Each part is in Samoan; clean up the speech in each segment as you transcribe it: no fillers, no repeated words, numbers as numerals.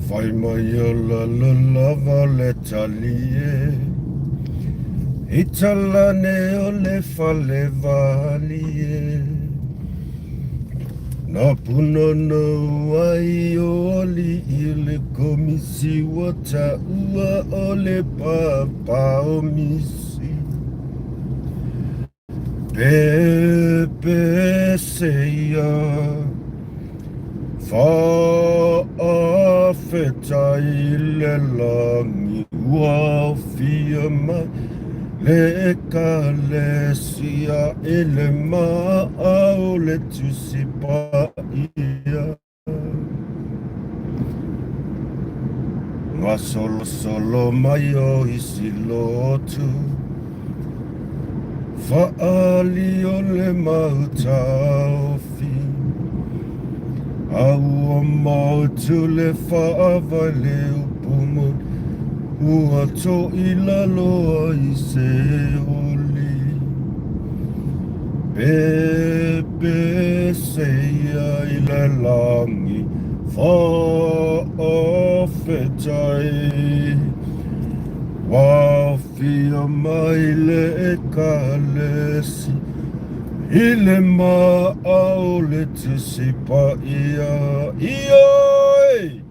Fai mai o lalo lava o le tali e I talane o le fale vali e Na punonou ai o alii le komisi ua taua o le papa o misi Pepeseia Faafetai le lagi ua aofia mai le Ekalesia i le maa o le Tusi Paia. Gasolosolo mai o isi lotu Faali o le mautaofi A ua maotu le faavae le upu moni Ua toi lalo ai se oli Pepeseia i le lagi Faafetai Ua aofia mai le Ekalesia I le maa o le Tusi Paia Ioe!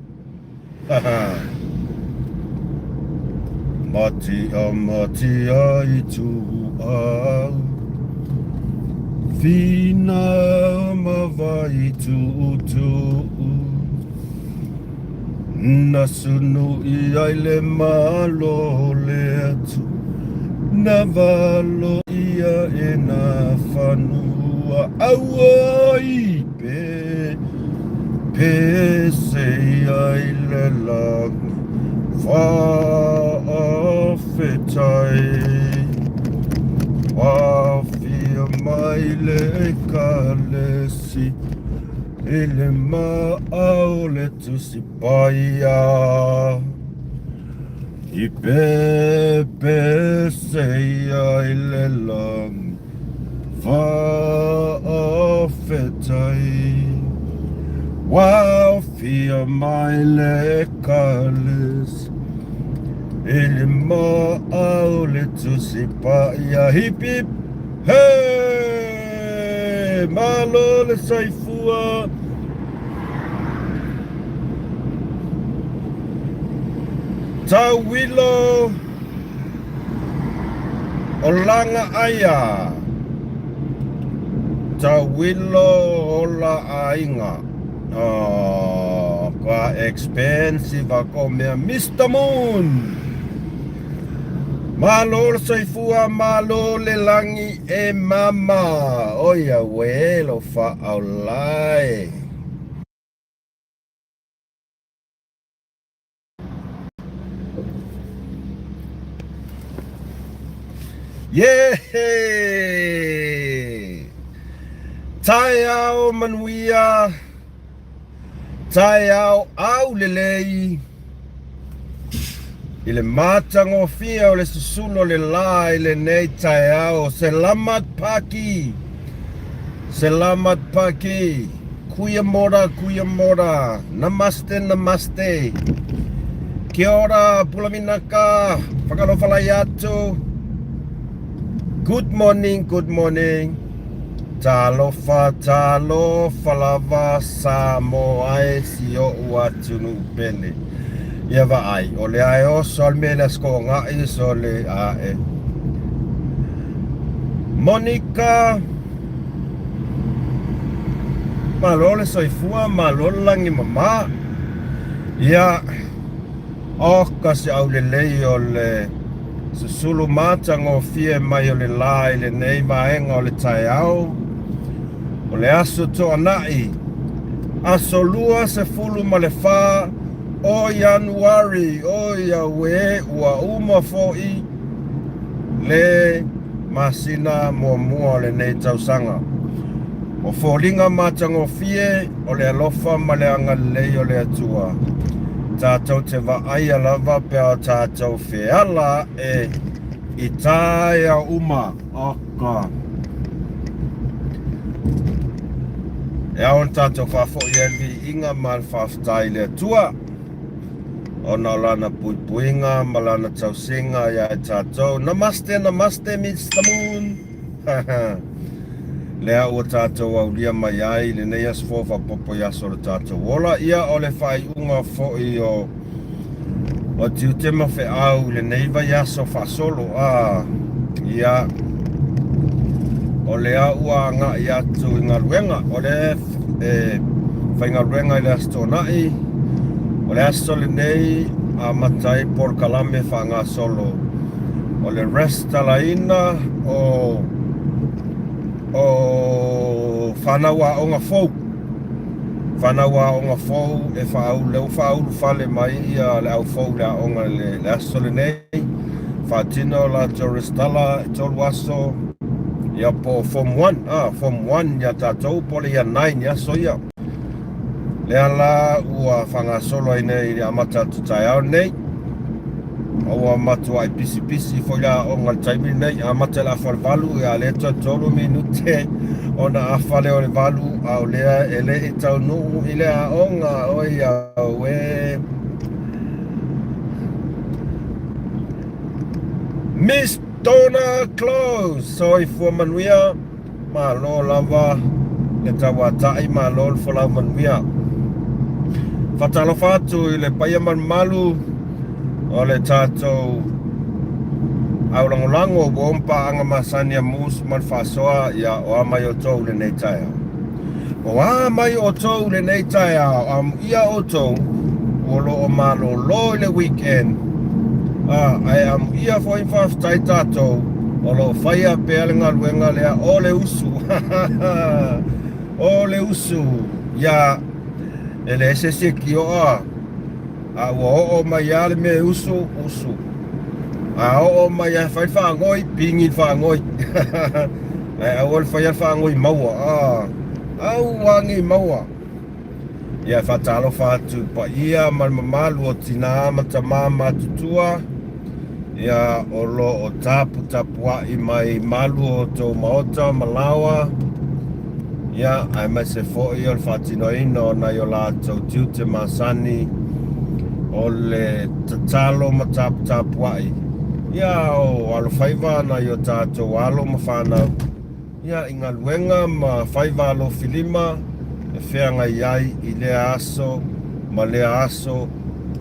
Matia matia i tuau Whina ma vai tuutuu Na sunu i ai le malo le atu Na valo ia e na whanua Auai pe Peseia i le lagi Faafetai Aofia mai le Ekalesia I le maa o le Tusi Paia I pepeseia i le lagi Faafetai Ua aofia mai le Ekalesia I le maa o le Tusi Paia Hip hip Hey! Malo le soifua! Tauilo o Langa Aia Tauilo ola aiga Oh, ka expensive ako mea Mr. Moon Malo le soifua, malo le lagi e mama Oi auē lo faaolae. Yehe! Taeao manuia, taeao aulelei, i le matagofie o le susulu o le la i lenei taeao. Selamat pagi! Selamat pagi! Kuia mora, kuia mora. Namaste, namaste. Kia ora, Pulaminaka. Whakalofalai atu. Good morning, good morning. Talofa, talofa lava Samoa e si o'u atunuu pele. Ia vaai, o le ae oso a le mea le askoga'i so le ae. Monica, Malo le soifua, malo le lagi mama. Ia, oka se aulelei o le susulu matagofie mai o le la i lenei vaega o le taeao. O le aso Toanai, aso 24 o Ianuari, oi auē, ua uma foi le masina muamua o lenei tausaga. O foliga matagofie o le alofa ma le agalelei o le Atua, tatou te vaaia lava pe a o tatou feala ae i taeao uma. Oka. E ao ona tatou faafoi ai le viiga ma le faafetai i le Atua. ona o Lana puipuiga ma Lana tausiga iā i tatou. Namaste, namaste Mister Moon! Lea ua tatou aulia mai ai i lenei aso fou faaopoopo i aso o le tatou ola. Ia, o le faaiuga foi o o tiute ma feau i lenei vaiaso faasolo. A, ia, o lea ua agai atu i galuega. O lea e faigaluega i le Aso Toonai. O le aso lenei amata ai polokalame faagasolo o le resitalaina o o fanau aoga fou. Fanau aoga fou e faaulu, lea ua faaulu fale mai ia le au fou i le aoga i le aso lenei. Faatino latou resitala i 3 aso, ia po o Form 1, Form 1 ia tatou po o le Year 9 i aso ia. Lea la ua faagasolo ai nei i le amata atu taeao nei. A ua matuai pisipisi foi le aoga i le taimi lenei. Amata i le afa o le 8, ia lea toe 3 minute ona afa lea o le 8, a o lea e le i taunuu i le aoga. Oi auē. Miss Donna Close, soifua manuia. Malo lava le tauatai, malo le folau manuia. Faatalofa atu i le paia ma le mamalu o le tatou aulagolago ua o paaga masani a Moose ma le faasoa, ia o a mai outou i lenei taeao. O a mai outou i lenei taeao, amuia outou o lo o malolo i le weekend, a, ae amuia foi ma faafetai tatou o lo o faia pea le galuega lea o le usu. O le usu, ia, e leai se isi e kioa, a ua oo mai lava le mea e usu, usu. A oo mai lava e fai le faagoi, pigi le faagoi. Ae aua le faia le faagoi maua, a, aua ne i maua. Ia, e faatalofa atu i paia ma le mamalu o tinā ma tamā matutua, ia, o lo o taputapua'i mai malu o outou maota ma laoa, ia, aemaise foi o le faatinoina o nai o latou tiute masani o le tatalo ma taputapua'i, ia, o alofaiva nai o tatou alo ma fanau, Ia, i galuega ma faiva alofilima e feagai ai i lea aso ma lea aso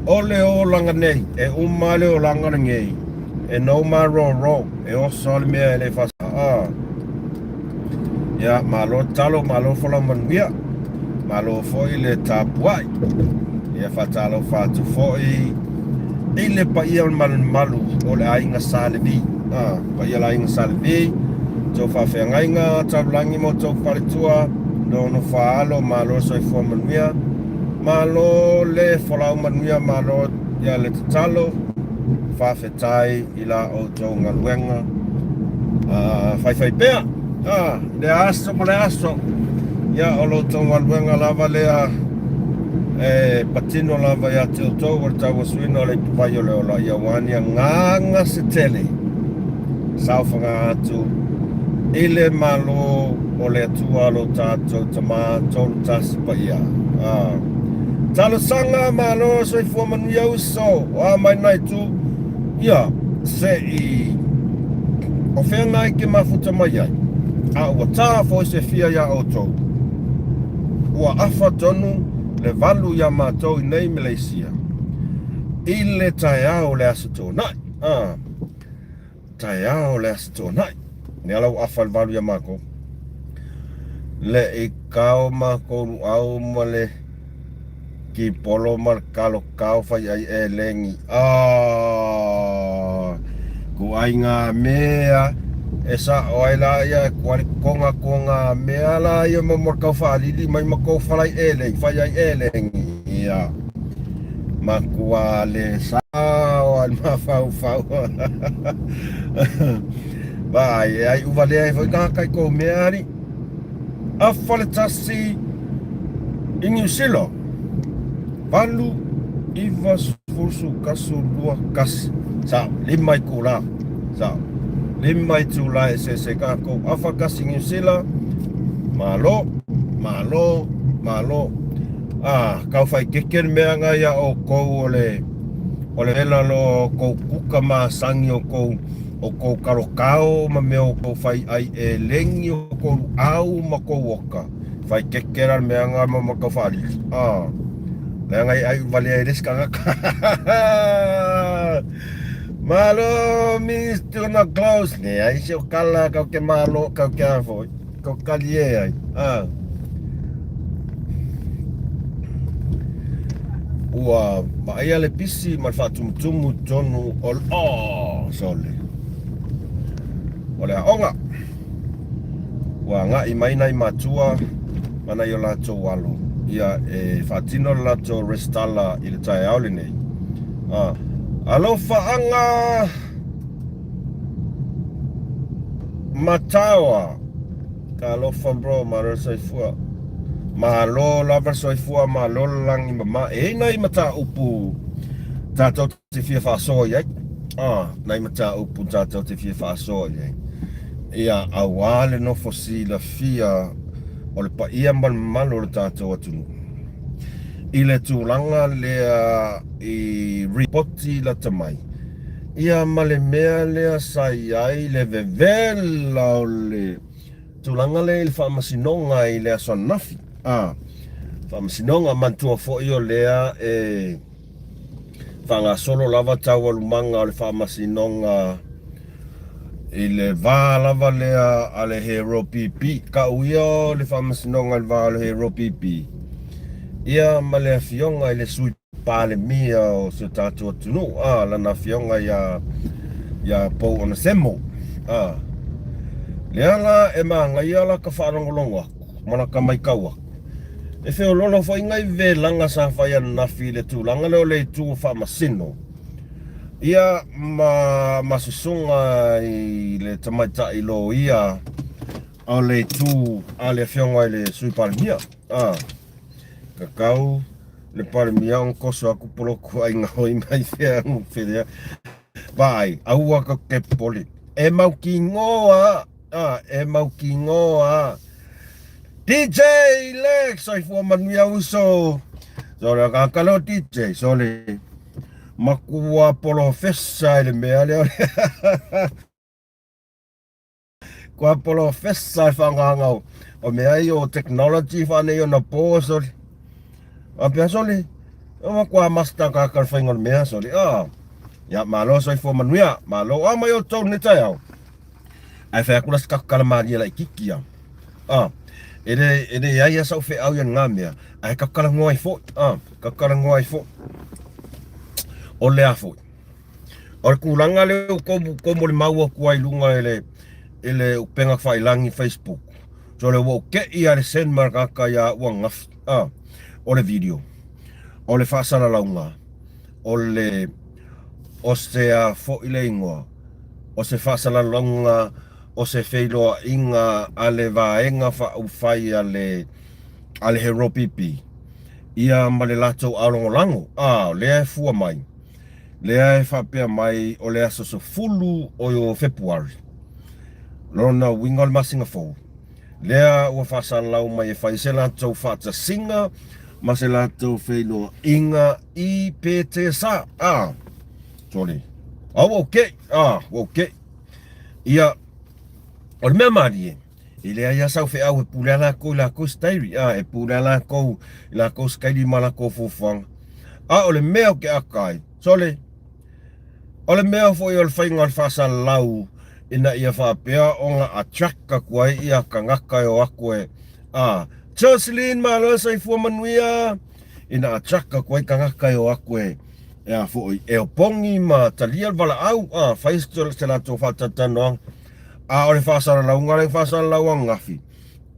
o le olaga nei, e uma le olaga lenei, e no malolo, e oso lava le mea e le faasaa. Ia, malo tatalo, malo folau manuia, malo foi le tapuai. Ia, faatalofa atu foi i le paia ma le mamalu o le aiga Sa Levi. Paia o le aiga Sa Levi, outou faafeagaiga taulagi ma outou faletua, nonofa alo, malo le soifua manuia, malo le folau manuia, malo ia le tatalo, faafetai i la outou galuega faifaipea i lea aso ma lea aso. Ia, o lo outou galuega lava lea e patino lava ia te outou o le tauasuina o le ipuvai o le ola, ia aua ni agaga se tele saofaga atu i le Malo o le Atua lo tatou Tama tolu tasi paia. Talosaga malo soifua manuia uso o a mai nai tu ia se i o fea nai ke mafuta mai ai a ua tā foi se fia iā outou ua afa tonu le 8 iā matou i nei Malaysia i le taeao o le Aso Toonai. Taeao o le Aso Toonai. Lea la ua afa le 8 iā matou. Le i kao matou luau ma le kipolo ma le kalo kao fai ai elegi. Ah! Kuai ngā mea e sa'o ai la ia e kuari konga ko ngā mea la ia mo mo kau whaalili mai ma kou whalai elegi, whai ai elegi. Ia. Makua le sao ai mafaufau. Vaai e ai uva lea e foi tagata i kou mea ali. Afa le tasi i Niu Sila. 8, 9, 10, 1, 2, 1. Sao, 5 itula. Sao. 5 itula e eseese kākou. Afa kasi Niu Sila. Malo, malo, malo. A, kau whaikeke le mea ngai a oukou o le O le vela loa o kou kuka masani o kou o kou kalokao ma mea o kou fai ʻai ʻelegi o kou luʻau ma kou oka. Fai keke la le mea ga ma ma kau faalili. Ah. Leaga e ʻai wale ai le isi kangaka. Malo Mr. na close. Leai se o kala kau ke malo kau ke a foi. Kau kali e ai. Ah. Ua vaaia le pisi ma le faatumutumu i totonu o le oh, sole. O le aoga. Ua agai mai nai matua ma nai o latou alo ia e faatino le latou resitala i le taeao lenei. Ah. Alofaaga Mataoa. Talofa bro, malo le soifua. Malo lava le soifua, malo le lagi mama. E i ai nai mataupu tatou te fia faasoa i ai. Ah, nai mataupu tatou te fia faasoa i ai. Ia, auā le nofo silafia o le paia ma le mamalu o le tatou atunuu. I le tulaga lea i ripoti lata mai, Ia ma le mea lea sa i ai le vevela o le tulaga lea i le faamasinoga i le aso ananafi. A, faamasinoga, manatua foi o lea e faagasolo lava taualumaga o le faamasinoga i le va lava lea a le Hero PP. Kau ia o le faamasinoga i le va o le Hero PP, ia ma le afioga i le Sui Palemia o si o tatou atunuu, a, lana afioga iā, iā Pou Onesemo, a. Lea la e manaia la ka faalogologo aku ma la ka maitau aku. E feololo foi nai velaga sa fai ananafi i le tulaga lea o le itu o faamasino, ia ma, ma susuga i le tamaitai loia o le itu a le afioga i le Sui Palemia, a. Kakau le Palemia ona toso aku poloku ai gaoi mai fea felea. Vaai, aua ka ke popole. E mautinoa, a, e mautinoa. DJ Lex, soifua manuia uso. Sole ka kalo DJ, sole. Makua polofesa i le mea lea. Kua polofesa e whaanganga o mea ai o technology whaanei ona po sole. A pea sole, o makua master ka ka whainga o le mea sole. Ah, ia malo soifua manuia, malo a mai o tau ne taeao. Ai whai aku la se kakala malie lai kiki ia. Ah, e le, e le ai a sau wheau ia ngā mea, ai kakala ngoa i foi, ah, kakala ngoa i foi. O le a foi. O le tulaga lea ua tou molimau atu ai i luga i le i le upega failagi Facebook. So le ua ou tei lava i le send mai le tagata ia au ananafi a o le video o le faasalalauga o le o se a foi le igoa o se faasalalauga o se feiloaiga a le Vaega Faaupufai a le a le Hero PP ia ma le latou aolagolago a o lea e fua mai Lea e faapea mai o le aso 10 o Fepuari, lona uiga o le masina fou, lea ua faasalalau mai e fai se latou faatasiga ma se latou feiloaiga i Petesa. Ah, sorry. Ah, ua okay. Ah, ua okay. Ia, o le mea malie, E leai lava sau feau e pule a lakou i lakou stairi, a e pule a lakou i lakou skaili ma lakou fuafuaga. A o le mea o ke aka ai, sole, o le mea foi o le faiga o le faasalalau ina ia faapea ona attract atu ai ia tagata e o atu e, a, Jocelyn malo soifua manuia, ina attract atu ai tagata e o atu e, e a foi, e opogi ma talia le valaau, a, fai se latou faatalatalanoaga. A o le faasalalauga lea faasalalau ananafi,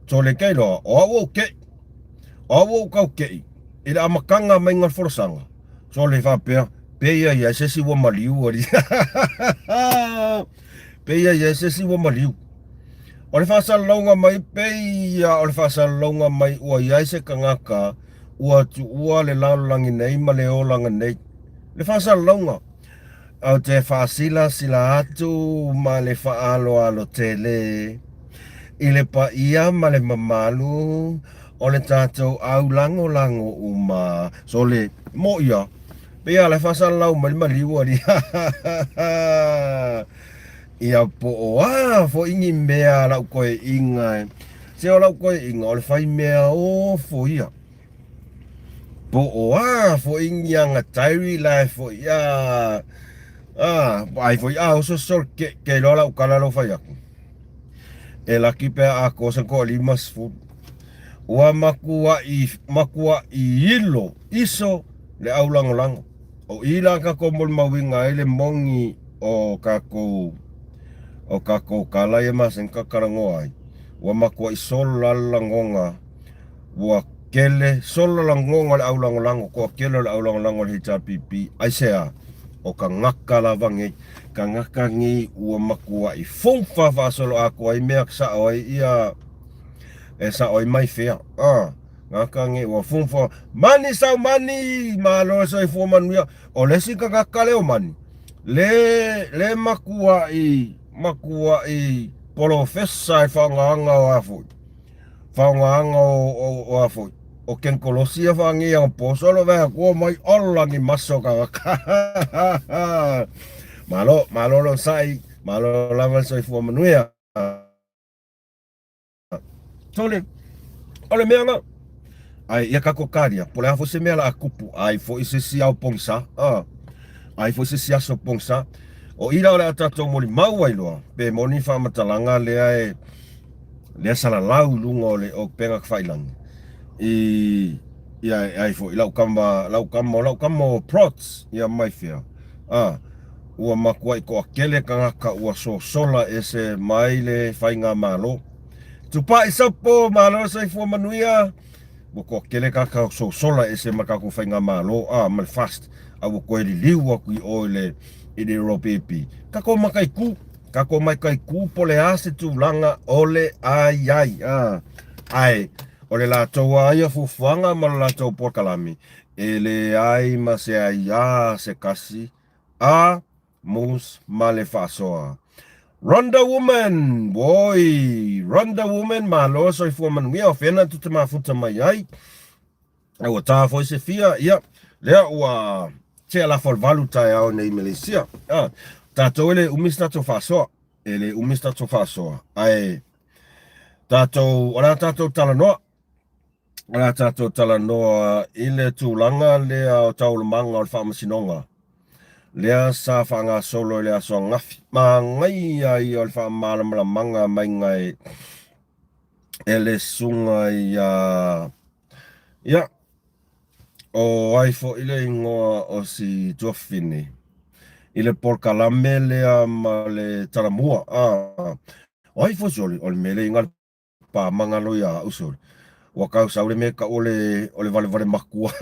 sole ke iloa, o au ou keʻi, o au ou kau keʻi, i le amataga maiga o le folasaga, sole faapea, pei ia i ai se isi ua maliu alii. Pei ia i ai se isi ua maliu. O le faasalalauga mai, pei ia o le faasalalauga mai ua i ai se tagata ua tuua le lalolagi nei ma le olaga nei. Le faasalalauga. Ou te faasilasila atu ma le faaaloalo tele i le paia ma le mamalu o le tatou au lagolago uma. Sole, moʻi a. Pei a la e faasalalau mai le maliu alii. Ia po o a foi ni mea a lau toeaiina e. Se o lau toeaiina o le fai mea ofo ia. Po o a foi ni ana diary la e foi a a ai foi a oso solo ke ke iloa lau tala lea ua fai atu. E laki pe a atoa se 50. Ua matuai matuai ilo iso le aulagolago. O i la tatou molimauina ai le moni o tatou o tatou tala ia masani ona talanoa ai, ua matuai solo la le lagona, ua tele solo lagona o le aulagolago, toatele o le aulagolago o le HRPP. Aisea? O tagata lava nei, tagata nei ua matuai fufa faasoloatoa ai mea sao ai ia e sao ai mai fea. Ah. Gaka nge ua fufa mani sau mani malo le soifua manuia o le isi tagata lea o mani le le makuaʻi makuaʻi polofesa e faogaga o a foi faogaga o o, o a foi o kenkolosi ia faagei aga po solo vea kua mai ola ni maso tagata malo malo lo sai malo lava le soifua manuia. Sole, o le mea lena. Ae ia tatou talia, po o le a foi se mea o le a tupu, ai foi se isi ao pogisa, a, ai foi se isi aso pogisa. O i la o le a tatou molimau ai loa, pe moni faamatalaga lea e, lea salalau i luga o le o upega tafailagi, i, ia, ai foi lau tama, lau tama, o lau tama o Prots, ia mai fea, a, ua matuai toatele tagata ua sosola ese mai le faigamalo. Tupai Sopo, malo le soifua manuia. Ua toatele tagata ua sosola ese mai le tatou faigamalo, a, ma le FAST, a ua toe liliu atu i o i le i le LPP. Tatou mataitu, tatou mataitu po o le a se tulaga o le a i ai, a. Ae o le latou lava ia fuafuaga ma le latou polokalame, e leai ma se aiā se kasi a Moose ma le faasoa. Ronda Woman, woi, Ronda Woman, malo soifua manuia, o fea na tu te mafuta mai ai? A ua tā foi se fia, ia, lea ua tea lafo le valu taeao nei i Malaysia. Ah, tātou e le umi se tatou faasoa, e le umi se tatou faasoa, ae tātou, o le a tātou talanoa, O le a tatou talanoa i le tulaga lea o taualumaga o le faamasinoga lea sa faagasolo i le aso ananafi. Manaia ia o le faamalamalamaga maiga e e le susuga ia ia o ai foi le igoa o si tuafafine i le polokalame lea ma le talamua. A o ai foi sole o le mea lea i le Pa magalo ia au sole. Ua kau sau le mea kau o le, o le valevale makua.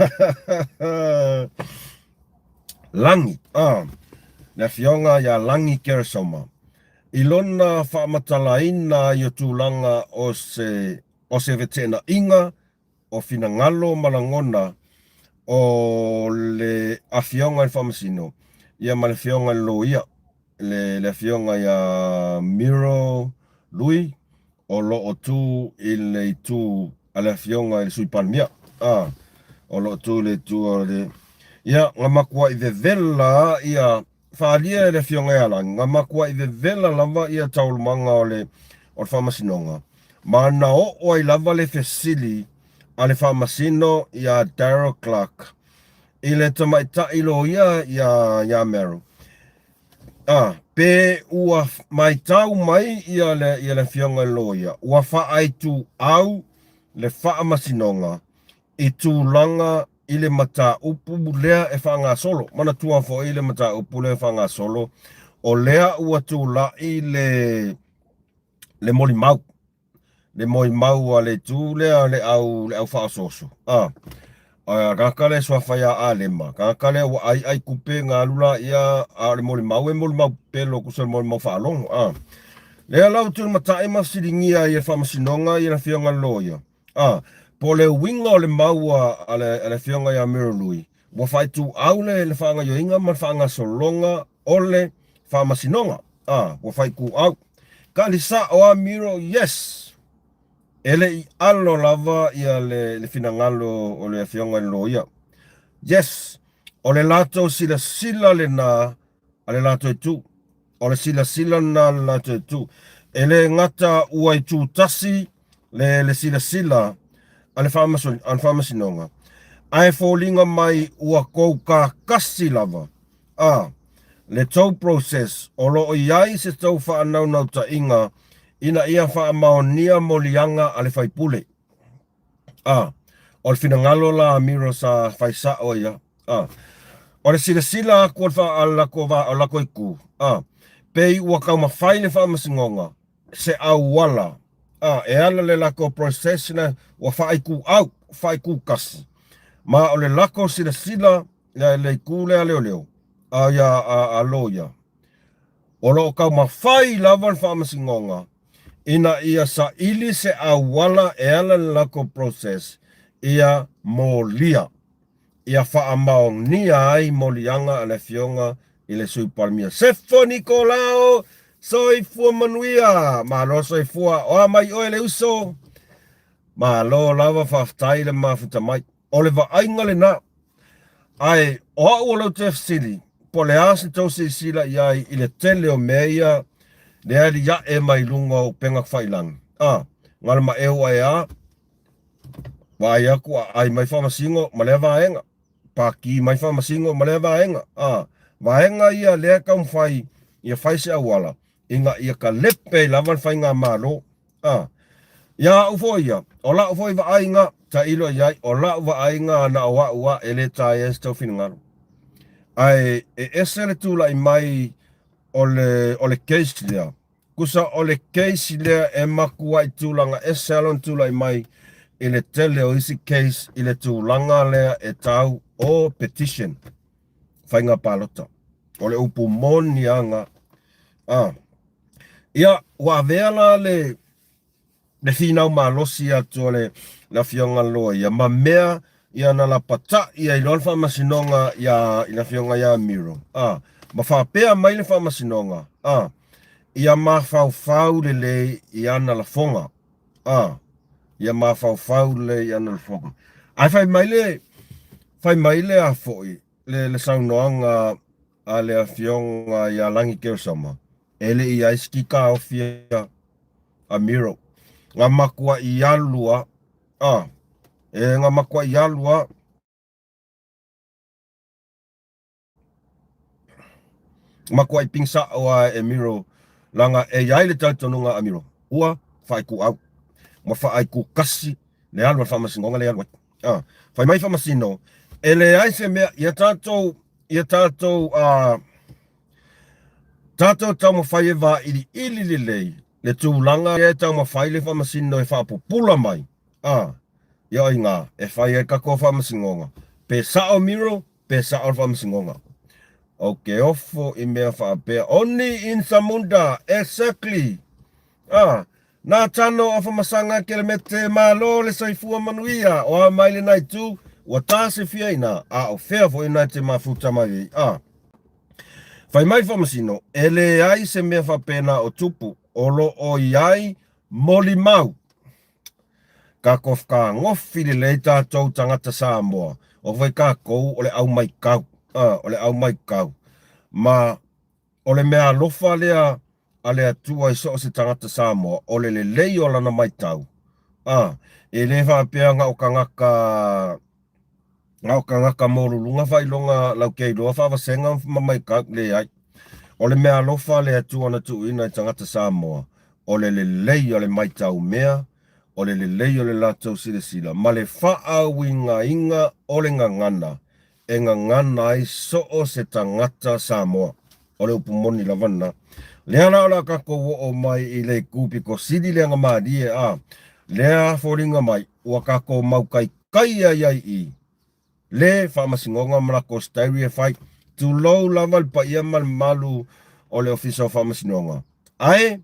Lagi, ah, le afioga ia Lagi Keresoma. I lona faamatalaina ai o tulaga o se, o se feteenaiga o finagalo ma lagona o le afioga i le Faamasino ia ma le afioga i le Loia, le, le afioga ia Miro Lui, o lo o tu i le itu a le afioga i le Sui Palemia. A, o lo o tu i le itu a le... Ia, na matuai vevela ia faaalia e le afioga ia Lagi, na matuai vevela lava ia taualumaga o le, o le faamasinoga, ma na oo ai lava le fesili a le faamasino iā Darrell Clarke i le tamaitai loia iā, iā Merrill, a, pe ua matau mai ia le, ia le afioga i le loia, ua faaituau le faamasinoga i tulaga i le mataupu lea e faagasolo. Manatua foi le mataupu lea e faagasolo, o lea ua tulai le, le molimau, le molimau a le itu lea le au, le au faaosooso. A, a tagata lea e suafa ia Alema, tagata lea ua aiai tupe na alu laia, a o le molimau e molimau pelo tusa o le molimau faalogo. A, lea la ua tulimatai ma fesiligia ai e le Faamasinoga ia le Afioga i le Loia, A, po o le uiga o le mau a le Afioga ia Miro Lui, ua faaituau le le faagaoioiga ma le faagasologa o le faamasinoga. A, ua faaituau. Tali sao a Miro, yes! E le i alo lava ia le le finagalo o le Afioga i le Loia. Yes! O le latou silasila lena a le latou itu. O le silasila lena a le latou itu. E le gata ua itutasi le, le silasila a le faamasinoga, ae foliga mai ua kou kakasi lava. A, le tou process, o lo o i ai se tou faanaunautaiga ina ia faamaonia moliaga a le faipule. A, o le finagalo la a Miro sa fai sa'o ia. A, o le silasila aku o le fa, a le lakou va, o le lakou itu. A, pei ua taumafai le faamasinoga se auala, a, e ala le lakou process na ua faaituau, faaitutasi. Ma o le lakou silasila le, le itu lea a leoleo, a ia, a, a loia, o lo o taumafai lava le faamasinoga ina ia saili se auala e ala le latou process ia molia, ia faamaonia ai moliaga a le Afioga i le Sui Palemia. Sefo Nikolao, soifua manuia! Malo soifua, o a mai oe le uso? Malo lava, faafetai le mafuta mai. O le vaaiga lena. Ae o au o lou te fesili, po o le a se tou silasila i ai i le tele o mea ia le aliae mai luga o upega tafailagi? A, galemaeu ae a, vaai atu aai mai faamasino ma lea vaega, paki mai faamasino ma lea vaega. A, vaega ia lea e taumafai ia fai se auala ina ia kalepe ai lava le faigamalo. A, ia au foi ia, o lau foi vaaiga, tailo i ai, o lau vaaiga na o au a e le taea ai se tau finagalo. Ae e ese le tulai mai o le, o le case lea. Kusa o le case lea e matuai tulaga ese lava lona tulai mai i le tele o isi case i le tulaga lea e tau o petition, faiga palota. O le upu moni lava lena. A, ia, ua avea la le, le finau malosi atu o le, le Afioga Loia ma mea ia na lapata'i ai loa le Faamasinoga iā, i le Afioga ia Miro, a, ma faapea mai le Faamasinoga, a, ia mafaufau lelei i ana lafoga, a, ia mafaufau lelei i ana lafoga. Ae fai mai le, fai mai le a foi, le, le saunoaga a le Afioga ia Lagi Keosama, e le i ai se kikaofi a Miro. Na matuai alu a, a, e na matuai alu a. Matuai pigisao a e Miro, leaga e i ai le talitonuga a Miro, ua faaituau ma faaitutasi le alu a le faamasinoga lea e alu ai. A, fai mai faamasino, e leai se mea, ia tatou, ia tatou, a, tatou taumafai e vailiili lelei le tulaga lea e taumafai le faamasino e faapupula mai, a, ia o iga e fai ai tatou faamasinoga, pe sao Miro, pe sao le faamasinoga. Ou te ofo i mea faapea, Oni in Samunda, exactly! A, Nā tano o Whamasanga Kelemete Malo le soifua manuia o a mai lena itu ua tāsefia ina a o fea foi ina te mafuta mai ai a. Fai mai Faamasino, e leai se mea faapena o tupu, o lo o i ai molimau. Ka kofkagofi lelei tatou tagata Samoa, o foi kakou o le au maikau, a, o le au maikau. Ma o le mea alofa lea a le Atua i so o se tagata Samoa, o le lelei o lana maitau. A, e le faapea na o tagata, na o tagata maualuluga faailoga laukeiloa faavasega ma maitau, leai. O le mea alofa a le Atua na tuuina i tagata Samoa, o le lelei o le maitau mea, o le lelei o le latou silasila, ma le faauigaina o le gagana e gagana ai so o se tagata Samoa. O le upu moni lava lena. Lea la o le a tatou oo mai i le itu pito sili lea na malie a lea foliga mai ua tatou mautaitaia ai ai i le Faamasinoga ma latou stairi e fai. Tulou lava le paia ma le mamalu o le Ofisa o Faamasinoga. Ae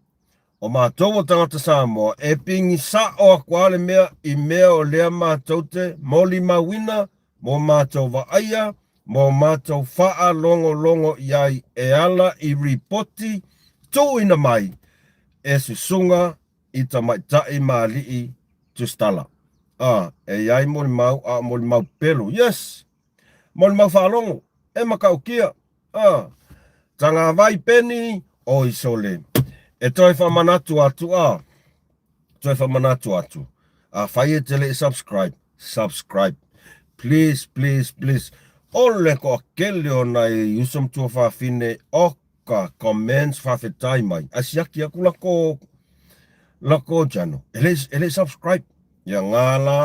O matou o tagata Samoa, e pigi sa'o atu a le mea i mea o lea matou te molimauina mo matou vaaia, mo matou faalogologo i ai e ala i ripoti tuuina mai e susuga i tamaitai ma alii tusitala. A, e i ai molimau, a o molimau pelu. Yes! Molimau faalogo, e matautia, a, Tagavai Peni, oi sole. E toe faamanatu atu, a, toe faamanatu atu, afai e te le i subscribe, subscribe. Please, please, please. O le toatele o nai uso ma tuafafine oka comments faafetai mai. Ae siaki atu lako lako channel. E le e le subscribe. Ia ngā la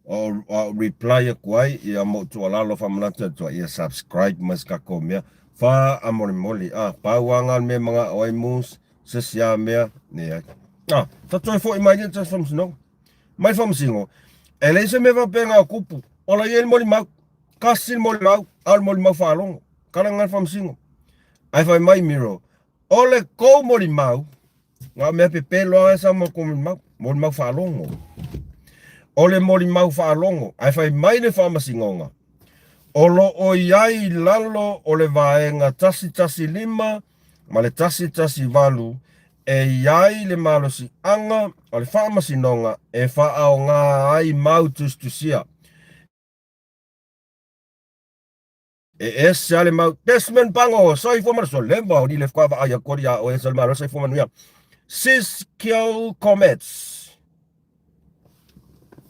o, o reply atu ai ia mo tuualalo faamanatu atu ai ia subscribe mai se tatou mea. Faamolemole a pau lava ngā le mea manao ai mus se isi lava mea leai. A ta toe foi mai ia ta faamasinoga. Mai le faamasinoga e leai se mea faapena o tupu. Ola ia i le molimau. Kasi le molimau, a o le molimau faalogo. Kala ngā le faamasinoga. Ae fai mai Miro, o le kou molimau, na o mea pepelo lava e sau ma kou molimau, molimau faalogo. O le molimau faalogo, ae fai mai le faamasinoga, o lo o i ai i lalo o le vaega 115 ma le 118 e i ai le malosiaga o le faamasinoga e faaaoga ai mau tusitusia. E ese a le mau Desmond Pango, soifua ma le soifua, o ni le faatoa vaai atu ia oe sa le malo soifua manuia. Siskiyou Comets.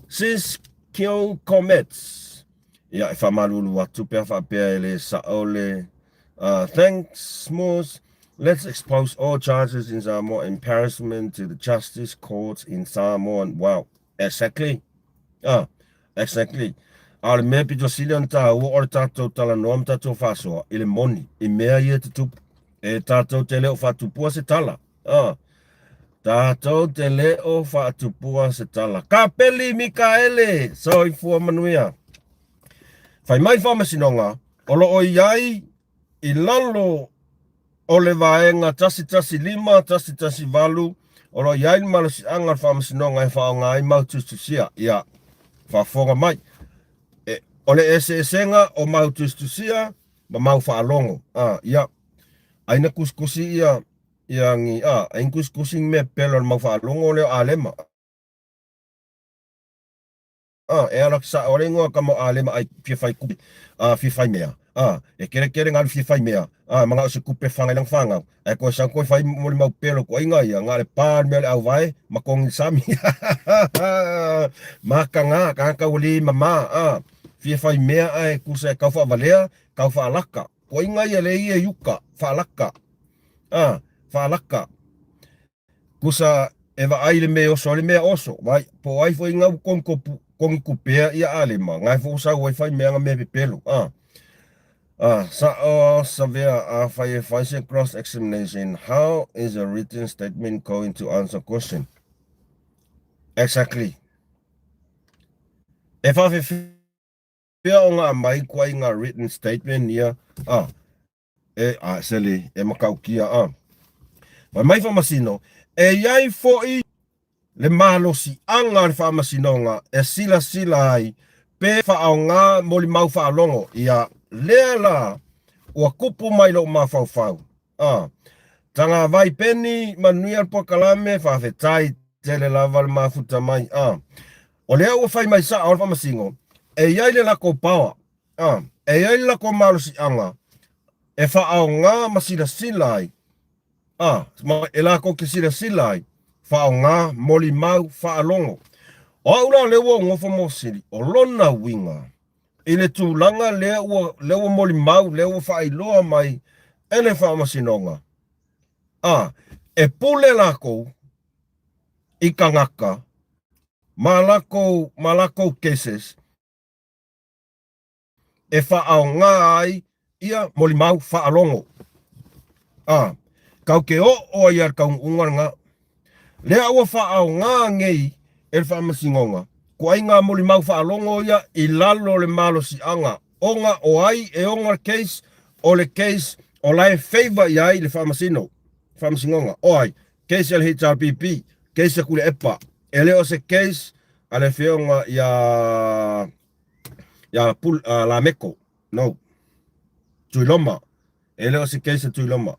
Siskiyou Comets. Ia, e faamalulu atu pe a faapea e le sao le Thanks Moose. Let's expose all charges in Samoa embarrassment to the justice courts in Samoa. Wow. Exactly. Ah, exactly. A o le mea pito sili ona tāua o le tātou talanoa ma tātou faasoa i le moni, i mea ia e tutupu. E tātou te le o faatupua se tala. Ah, tātou te le o faatupua se tala. Kapeli Mikaele, soifua manuia. Fai mai le faamasinoga, o lo o i ai i lalo o le vaega 115, 118, o lo o i ai le malosiaga o le faamasinoga e faaaoga ai mau tusitusia. Ia, faafofoga mai. E, o le eseesega o mau tusitusia ma mau faalogo. A, ia, ai na kusikusi ia, ia ngi, a, ai na kusikusi ngi mea pepelo o le mau faalogo lea o Alema. A, e ala sao le ingoa ka mo Alema ai fia fai kupe, a, fia fai mea. A, e kerekere ngalu fia fai mea, a, mangao se kupe whangai lang whangau. Ae koe sau koe fai mo le mau pelo ko inga ia, nga le pa le mea le auvae, ma kongi sami. Maka nga, ka ka uli mama, a, fia fai mea ae kusa e kau whaavalea, kau whaalaka. Ko inga ia le ia yuka, whaalaka. A, whaalaka. Kusa e vaai le mea oso le mea oso, vai, po o ai foi nga ua kongi kongi kupea ia Alema, ngai fo sau ai fai mea nga mea pepelo, a. A, sa'o savea a fai e fai se cross examination, how is a written statement going to answer question? Exactly. E whawhewhea o nga mai kua i nga written statement ia, a, E, a, sele, e matautia, a. Fai mai Faamasino, e i ai foʻi le malosiaga o le Faamasinoga e silasila ai pe faaaoga molimau faalogo ia lea la ua kupu mai lou mafaufau. A. Tagavai Peni, manuia le polokalame, faafetai tele lava le mafuta mai. A. O lea ua fai mai sao le Faamasino, e i ai le latou power A, e i ai le latou malosiaga e faaaoga ma silasila ai, a, ma e latou te silasila ai, faaaoga molimau faalogo. O au la lea ua ou nofo ma fesili, o lona uiga i le tulaga lea ua, lea ua molimau, lea ua faailoa mai e le Faamasinoga, a, e pule lakou i tagata ma lakou, ma lakou cases, e faaaoga ai ia molimau faalogo. A, kau ke oo ai a le taunuuga lena. Lea ua faaaoga nei e le Faamasinoga ko ai ngā molimau faalogo ia i lalo o le malosiaga ona o ai e ona le case, o le case o la e favour i ai le Faamasino, Faamasinoga. O ai? Case a le HRPP, case a Tuilaepa. E le o se case a le afioga ia ia Pul, uh, Lameko. No. Tuiloma. E le o se case a Tuiloma.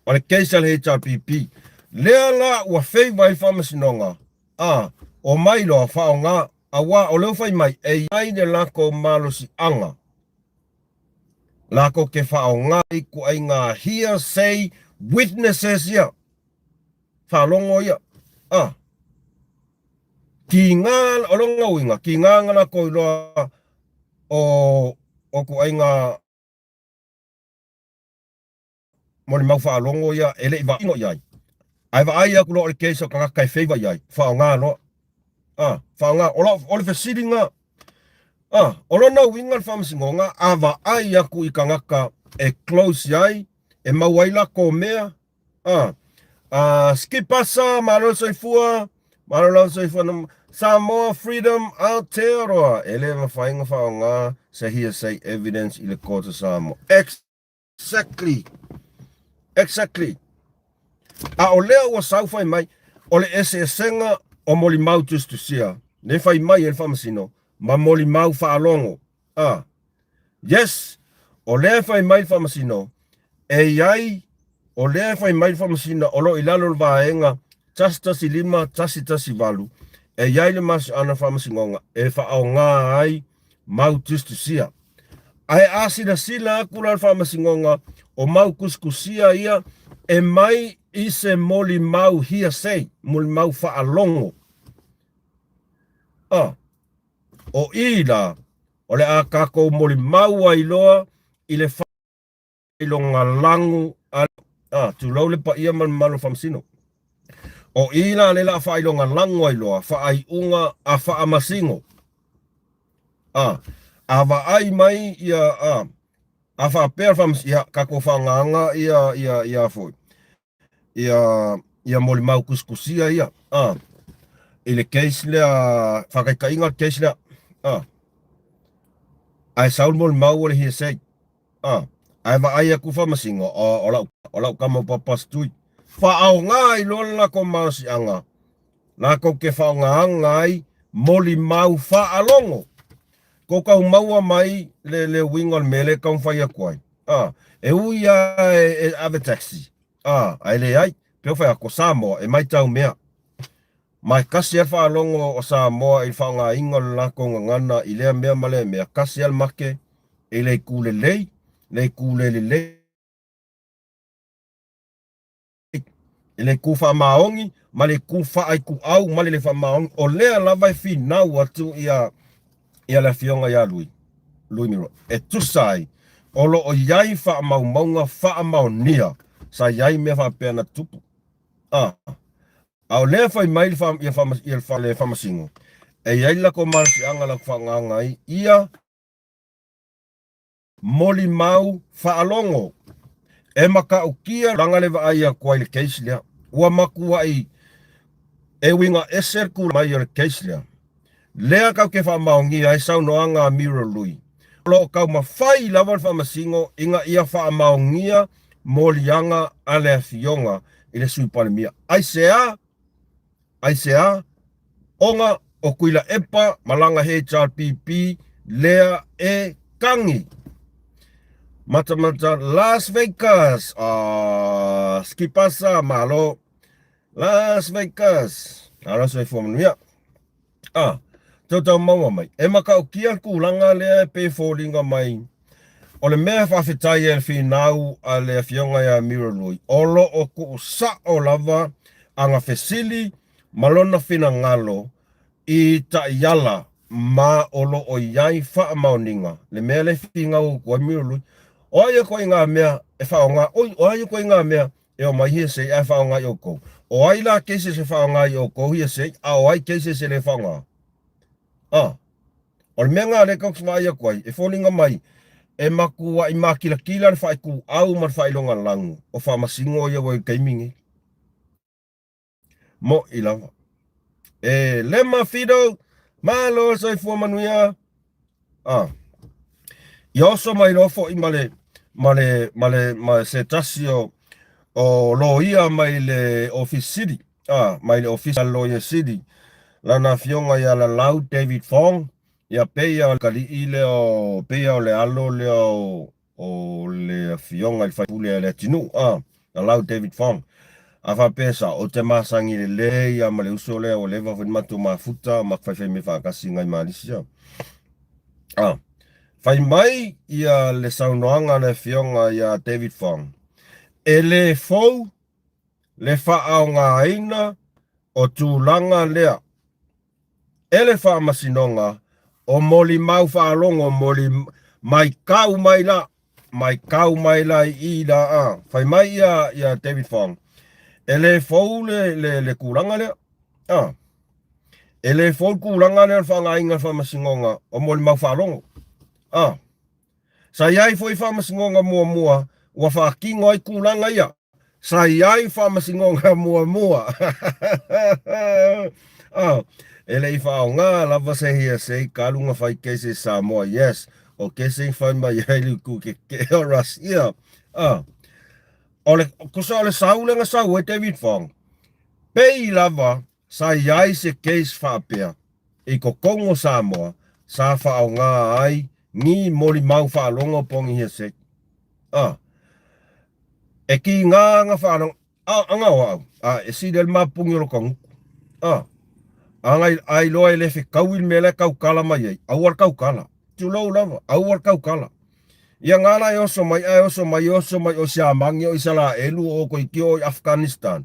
O le case a le HRPP. Lea la ua favour ai le faamasinoga, a, o mai loa faaaoga, auā o lea ua fai mai e i ai le latou malosiaga. Lakou ke faaoga i ikuaiga hearsay witnesses ia, faalogo ia, a. Kiga, o lona uiga, kiga na lakou iloa o o ikuaiga molimau faalogo ia e le i vaino i ai. Ae vaai atu loa o le case o tagata e favor i ai, faaaoga loa. A, faaaoga, o, lau, o le fesiliga, a, o lona uiga le faamasinoga, a vaai atu i tagata e close i ai, e maua ai latou mea, a, a, skip asa, malo le soifua, malo lava le soifua, Samoa Freedom Aotearoa, e le mafai ona faaaoga se hearsay evidence i le court o Samoa. Exactly. Exactly. A o lea ua sau fai mai, o le eseesega o molimau tusitusia, ne fai mai e le faamasino, ma molimau faalogo. A. Yes, o lea e fai mai le faamasino, e i ai, o lea e fai mai le faamasino, o lo o i lalo o le vaega 115 118, e i ai le malosiaga faamasinoga e faaaoga ai mau tusitusia. Ae a silasila atu la le faamasinoga, o mau tusitusia ia e mai i se molimau hearsay, molimau faalogo. A, o i la, o le a tatou molimau ai loa i le faailoga lagu a, a, tulou le paia ma le mamalu o Faamasino. O i la le la faailoga lagu ai loa faaiuga a Faamasino. A, a vaai mai ia, a, a faapea le Faamasino, ia, tatou faagaga ia, ia, ia foi, ia, ia molimau kusikusia ia, a, i le case lea, faataitaiga le case lea, a, ae sau le molimau o le hearsay, a, ae vaai atu Faamasino, o, o lau, o lau tama o Papa Stui. Faaaoga ai loa le latou malosiaga, latou te faaaogaina ai molimau faalogo. Kou tau maua mai le, le uiga o le mea lea e taumafai atu ai. A, e ui lava e, e ave taxi, a, ae leai, pei ona fai atu, o Samoa, e maitau mea. Ma e kasi lava le faalogo o Samoa i le faaaogaina o le latou gagana i lea mea ma lea mea, kasi lava le make i le itu lelei, le itu le lelei. I le itu faamaoni ma le itu faaituau ma le le faamaoni, o lea lava e finau atu ia ia le afioga ia Lui, Lui Miro, e tusa ai o lo o i ai faamaumauga faamaonia sa i ai mea faapea na tutupu. A, a o lea fai mai le fa, ia, fa, ia, fa, le faamasino, e i ai le latou malosiaga latou faagaga ai ia Molimau faalogo. E matautia laga le vaai atu ai i le case lea. Ua matuai e uiga ese le tulaga mai o le case lea. Lea tatou te faamaonia ai saunoaga a Muriel Lui. O lo o taumafai lava le Faamasino ina ia faamaonia moliaga a le Afioga i le Sui Palemia. Aisea? Aisea? Ona o Tuilaepa ma lana HRPP lea e kagi. Matamata Las Vegas. Ah, skipasa malo. Las Vegas. Alo soifua manuia. Ah, tautau maua mai. E matautia le tulaga lea e pei e foliga mai o le mea e faafetai ai le finau a le afioga ia Miro Lui, o lo o tuusao lava ana fesili ma lona finagalo i taiala ma o lo o i ai faamaoniga, le mea lea e finau atu ai Miro Lui, o ai atu ai ngā mea e faaaoga, oi, o ai atu ai ngā mea e omai hearsay ae faaaoga i outou. O ai la cases e faaaoga i outou hearsay, a o ai cases e le faaaoga? A, o le mea ngā lea tatou te vaai atu ai, e foliga mai, e matuai makilatila le faaituau ma le faailoga lagu o faamasino ia ua i le taimi nei. Mo'i lava. E Lema Fido, malo le soifua manuia. Ah. Ia oso mai loa foi ma le ma le ma le ma se tasi o o loia mai le ofisa sili ah, mai le ofisa loia sili lana afioga ia Lalau David Fong ia pei o le kalii lea o pei o le alo lea o o le afioga i le faipule a Leatinuu, a, Lalau David Fong. A faapea sa, ou te masani lelei lava ma le uso lea ua leva foi ona matou mafuta ma faifai mea faatasi i nai Malisia. A. Fai mai ia le saunoaga a le Afioga ia David Fong, e le fou le faaaogaina o tulaga lea e le Faamasinoga o molimau faalogo moli maitau mai la maitau mai la i i la a fai mai ia ia David Fong e le fou le le, le tulaga lea a e le fou le tulaga lea o le faaaogaina o le Faamasinoga o molimau faalogo a sa i ai foi Faamasinoga muamua ua faatino ai tulaga ia. Sa i ai faamasinoga muamua. Oh, e le i faaaoga lava se hearsay talu na fai kese i Samoa. Yes, o kese i fai mai ai le itu keke'e o Russia. Ah, o le, tusa o le sau lea na sau ai David Fong, pei lava sa i ai se case faapea i totonu o Samoa sa faaaoga ai ni molimau faalogo po o ni hearsay. Ah, e kiga na faalogo, a, aga o au, a, e sili ai le mapuni o lo ta gutu. A, aga a iloa e le fetaui le mea la e tautala mai ai, aua le tautala. Tulou lava, aua le tautala. Ia nga la e oso mai, ae oso mai, oso mai o Siamani, o Isalaelu, o Koikio, o Afghanistan.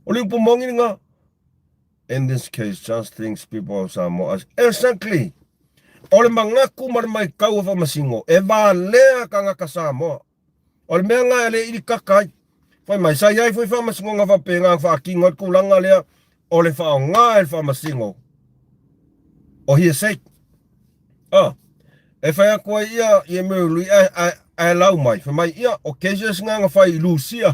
O le upu moni lena. In this case, just thinks people of Samoa as Exactly! O le manatu ma le maitau o Faamasino, e valea tagata Samoa. O le mea lena e le ili kaka ai. Fai mai, sa i ai foi Faamasinoga faapena na faatino ai le tulaga lea o le faaaoga e le Faamasino o hearsay. Ah, e fai atu ai ia i e Mary Lui ae, ae, ae lau mai. Fai mai, ia, o cases nga na fai i Lucia.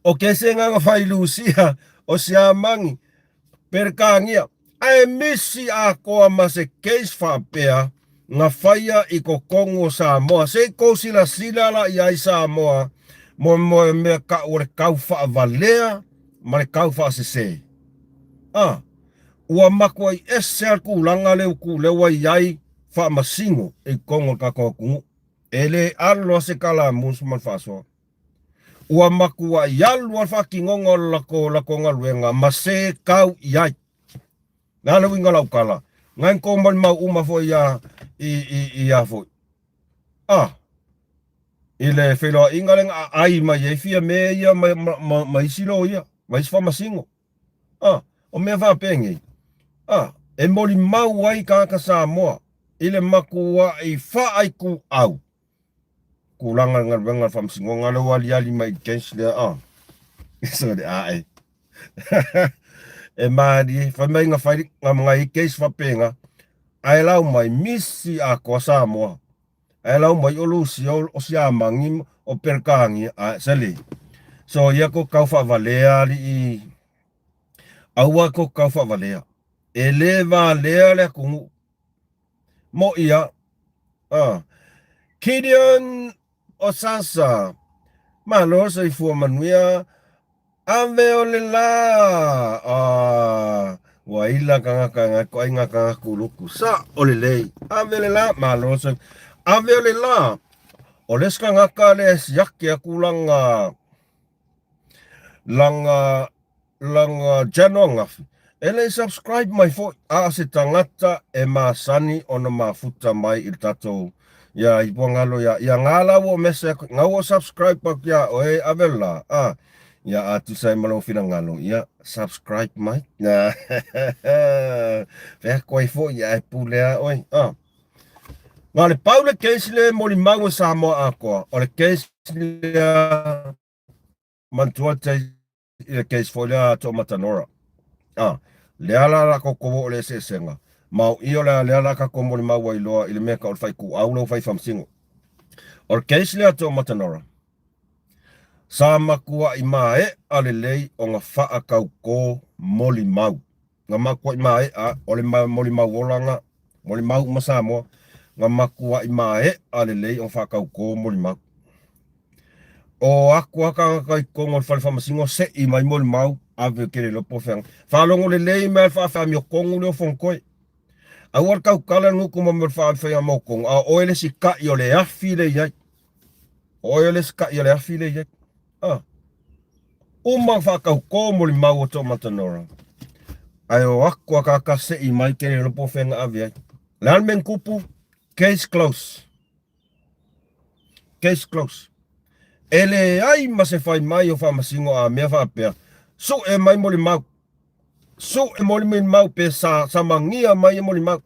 o kese nga na fai i Lucia, o Siamani, Perekania. Ae misi atoa ma se case faapea na faia i totonu o Samoa. Se i tou silasila la i ai Samoa mo mo mea kau o le kau faavalea ma le kau faasese. A, ua matuai ese lava le tulaga lea ua tu lea ua i ai faamasino i totonu o le tatou atunuu. E le alu loa se kalamus ma le faasoa. Ua matuai alu lava le faatinoga o le latou, latou galuega ma se kau i ai. Le a le uiga o lau tala? Nai tou molimau uma foi ia i, i, i a foi. A, i le feiloaiga lea na aai mai ai Fiame ia ma, ma, ma, ma isi loia, ma isi faamasino. A, o mea faapenei, a, e molimau ai tagata Samoa i le matuai faaituau tulaga le galuega a le faamasinoga lea ua aliali mai i le case lea, a. Sorry, a e. E malie, fai mai na fai na ngai case faapena, ae lau mai misi atoa Samoa. Ae lau mai o Lusia, o Siamani, o Perekania, a sele. So ia ko kau faavalea alii, aua ko kau faavalea. E le valea le atunuu. Mo ia, a. Gideon Osasa, malo soifua manuia, Ave o le la! Ah, ua ila kangaka ngai ko ainga kanga kuluku. Sa o le lei. Ave le la, malo sa. Ave o le la. O le kangaka le siake aku langa langa langa channel angafi. E le subscribe mai foi a o se tagata e masani ona mafuta mai i le tatou ia i puangalo ia ia nga la ua mese aku nga ua subscribe aku ia oe ave la a ia a tusa ai ma lou finagalo ia subscribe mai fea koe foi ia e pule a oe a na le pau le case le molimau e Samoa atoa o le case lea manatua te i le case foi lea a Toamatanora. A, lea la la kou o le eseesega, ma o i o lea lea la tatou molimau ai loa i le mea tau o le faituau lea ua fai faamasino. O le case lea a Toamatanora, sa matuai mae'a lelei ona faatautō molimau. Na matuai mae'a, o le molimau olaga, molimau uma Samoa, na matuai mae'a lelei ona faatautō molimau. O atu a tagata i totonu o le fale faamasino se'i mai molimau, ave ke le iloa po o feagai. Faalogo lelei mai a le faaamiotonu lea o Fonotoe. Aua le tautala le gutu ma mea o le faaamiotonu, a o oe le isi ta'i o le afi lea i ai. O oe le isi ta'i o le afi lea i ai. Ah. Uma ona faatautō molimau o Toamatanora. Ae o aku akaka seʻi mai ke le iloa po o fea na ave ai. Le a le mea na tupu? Case close. Case close. E leai ma se fai mai o Faamasino a mea faapea, suʻe mai molimau. Suʻe molimau pe sa, samagia mai e molimau.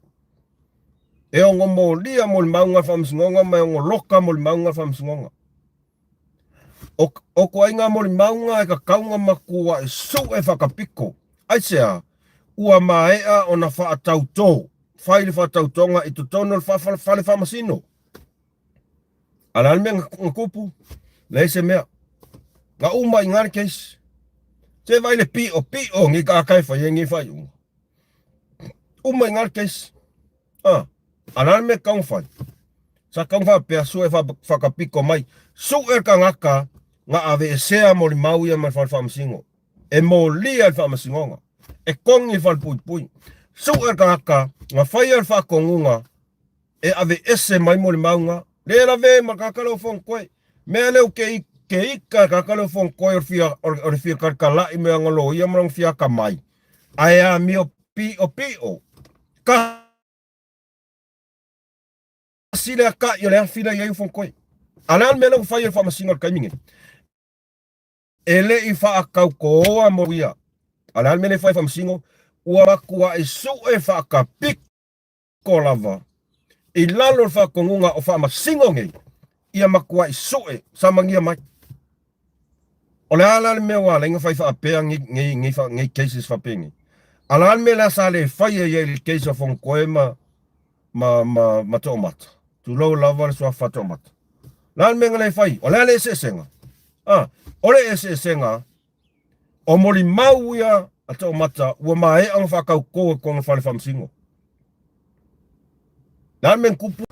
E ono molia molimauga le Faamasinoga ma e ono loka molimauga le Faamasinoga. O, o koaiga molimauga e kakauga makuaʻi suʻe faakapiko. Aisea? Ua maea ona faatautō, fai le faatautoga i totonu o le fale faamasino. A le a le mea na tupu? Leai se mea. Na uma i ina le case. Se vaai le pio pio nei tagata e fai ai nei faaiuga. Uma i ina le case. Ah, a le a le mea tatau ona fai? Sa tatau ona faapea, sue faakapito mai, sue le tagata na aveesea molimau ia mai le fale faamasino. E molia i le faamasinoga. E togi i le falepuipui. Sue le tagata na faia le faatonuga e aveese mai molimauga, le lavea ma le tagata lea o Fonotoe. Mea lea ke ke ika le tagata lea o Fonotoe o le fia o le fia talitalai me ana loia ma lona fia atamai, ae amio piʻopiʻo. Tasi le akai o le afi la i ai o Fonotoe. A o le a le mea lea ua fai e le Faamasinoga i le taimi nei? E le i faatautoa mo ia. A o le a le mea lea e fai e le Faamasino? Ua matuai sue faakapito lava i lalo o le faatonuga o Faamasino nei, ia matuai sue samagia mai. O le a la le mea ua ala ai ona fai faapea nei, nei, nei, nei cases faapenei? A la le mea lea sa le faia i ai le case o Fonotoe ma, ma, ma, ma Toomata? Tulou lava le suafa Toomata. La le mea na le fai? O le a le eseesega? Ah, o le eseesega, O molimau ia a Toomata ua maea ona faatautō i kona fale faamasino. Le a le mea na tupu?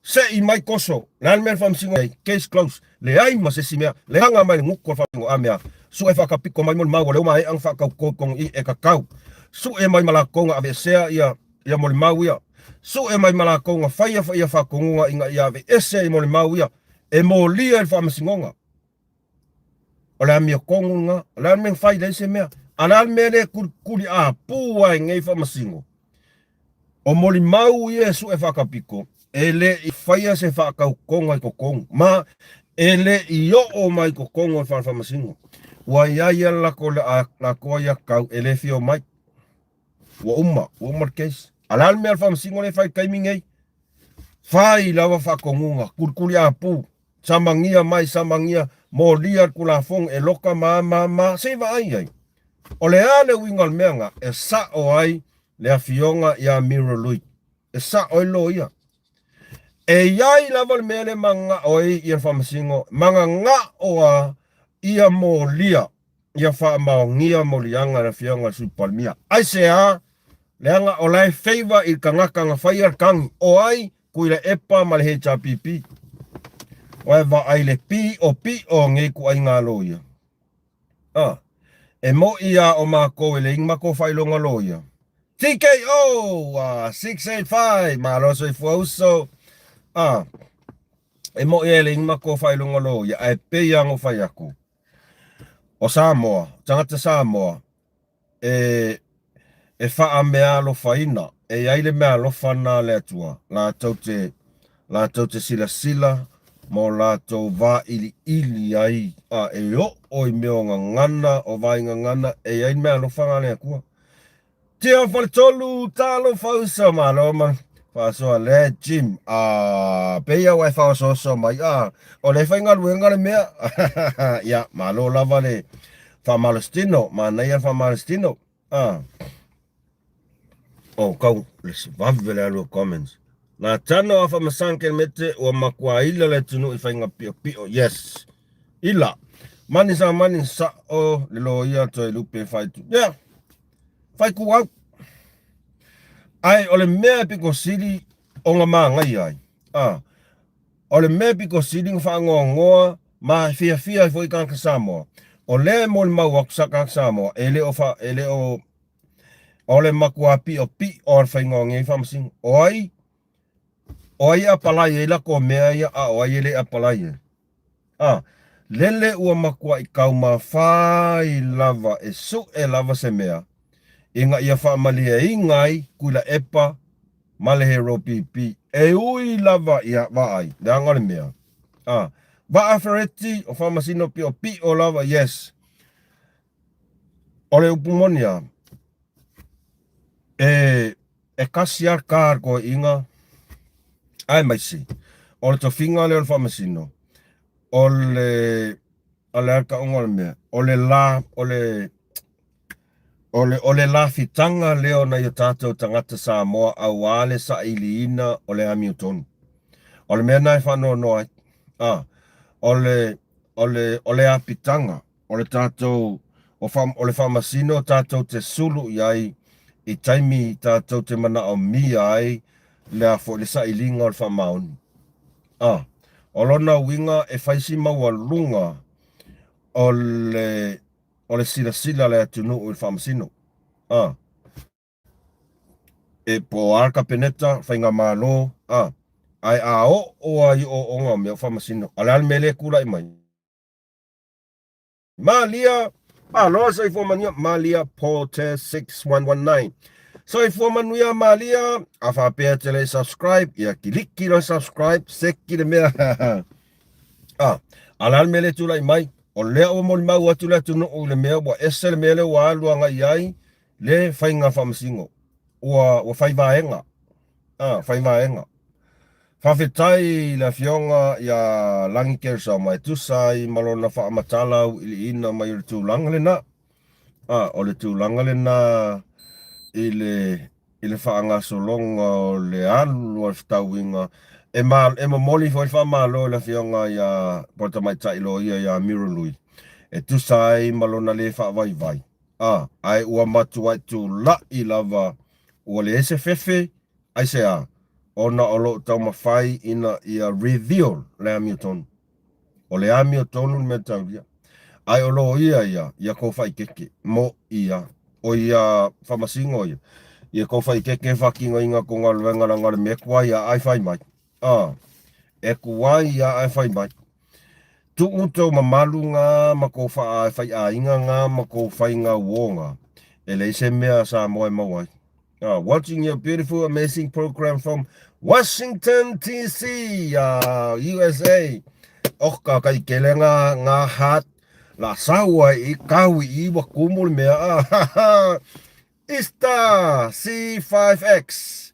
Seʻi mai koso, le a le mea na faamasino ai? Case close. Leai ma se isi mea, leaga mai le gutu o le faamasino a mea. Sue faakapito mai molimau o lea ua maea ona faatautō i totonu i e tatau. Sue mai ma latou na aveesea ia ia molimau ia. Sue mai ma latou na faia ia faatonuga ina ia aveese ai molimau ia e molia i le faamasinoga. O le amiotonu lena. O le a le mea na fai leai se mea. A o le a le mea lea e kulikuli apū ai nei faamasino? O molimau ia e sue faakapito, e le i faia se faatautoga i totonu, ma e le i oo mai i totonu o le fale faamasino. Ua i ai lava le latou latou aiatatau e le fia omai. Ua uma, ua uma le case. A o le a le mea a le faamasino lea e fai i le taimi nei? Fai lava faatonuga, kulikuli apū. Samagia mai, samagia, molia le Tulafono e loka ma, ma, ma, se i vaai ai. O le a le uiga o le mea na e sa'o ai le afioga ia Miro Lui? E sa'o ai le loia. E i ai lava le mea lea e manana'o ai ia le Faamasino, manana'o a ia molia, ia faamaonia moliaga a le afioga i le Sui Palemia. Aisea? Leaga o la e favour i le tagata na faia le tagi. O ai? Tuilaepa ma le HRPP. Ua e vaai le piʻopiʻo o nei ituaiga loia. A, e moʻi a o makou e leai ni makou faailoga loia. TKO! 685! Malo soifua uso. A, e moʻi a e leai ni makou faailoga loia, ae pei lava ona ou fai atu, o Samoa, tagata Samoa, e e faameaalofaina, e i ai le meaalofa lena a le Atua, latou te, latou te silasila ma o latou vailiili ai, a e oo i mea o gagana, o vai gagana, e i ai le meaalofa lena a le Atua. Tia Faletolu, talofa uso, malo ma faasoa le Jim. Ah, pei ua e faaosooso mai. Ah, o le faigaluega le mea. Ia, malo lava le faamalositino, manaia le faamalositino. Ah. Oh, kau, le vave le alu o comments. Na tano afa masang ke mete ua makuaila le atunuu i faiga piʻopiʻo. Yes. Ila. Mani sa mani sa o le loia toe lupe fai tu. Yeah. Fai ku au. Ae o le mea e piko sili o nga māngaia ai. Ah. O le mea e piko sili nga whaangoangoa ma e fiafia ai foi tagata Samoa. O lea e molimau atu sa tagata Samoa e le o fa, e le o o le makuā piʻopiʻo o le faiga o nei faamasino. O ai, o ai e apalai ai lakou mea ia a o ai e le apalai ai? A, lele ua makuaʻi taumafai lava e suʻe lava se mea. Ina ia faamalieina ai Tuilaepa ma le Hero PP. E ui lava ia vaai, leaga o le mea. A, Vaa Fereti o Faamasino Piopio lava, yes. O le upu moni lava, e, e kasi lava le ka a le toeaiina, aemaise o le tofiga lea o le Faamasino, o le, o le a le tauga o le mea, o le la, o le, O le, o le lafitaga lea o nai o tatou tagata Samoa auā le sailiina o le amiotonu. O le mea lena e faanoanoa ai. A, o le, o le, o le apitaga o le tatou, o, fa, o le faamasino tatou te sulu i ai i taimi tatou te manaomia ai le a foi le sailiga o le faamaoni. A, o lona uiga e fai si maualuga o le o le silasila a le atunuu i le faamasino. A. E po o a le Kapeneta, Faigamalo, a. Ae a oo lava i ooooga o mea o faamasino, a o le a le mea lea e tulai mai? Malia! Malo le soifua manuia, Malia Porter 6119. Soifua manuia Malia, a faapea e te le i subscribe, ia kiliki loa subscribe, seki le mea. A, a o le a le mea lea e tulai mai? O lea ua molimau atu le atunuu i le mea ua ese le mea lea ua alu agai i ai le faiga faamasino. Ua, ua fai vaega. A, fai vaega. Faafetai i le Afioga ia Lagi Keresama e tusa ai ma lona faamatala auiliiliina mai o le tulaga lena. A, o le tulaga lena i le, i le faagasologa o le alu a le fetauiga. E, ma, e momoli foi le faamalo i le Afioga ia po o le Tamaitai Loia ia Miro Lui e tusa ai ma lona le faavaivai. A, ae ua matuai tula'i lava ua leai se fefe, aisea? Ona o lo o taumafai ina ia reveal le amiotonu. O le amiotonu le mea taulia. Ae o loia ia, ia kou faikeke, mo ia, o ia famasingo ia, ia kou faikeke fakinoina ko galuega leaga o le mea tuai a ai fai mai. A, e tuai a ai fai mai. Tuu tou mamalu nga ma kou faa faiaiga nga ma kou faiga uo nga, e leai se mea a Samoa e maua ai. Watching your beautiful, amazing program from Washington, DC, USA. Oka kai kele ngā, ngā heart la saua i kau i wa kumu le mea. Ah, Ista C5X.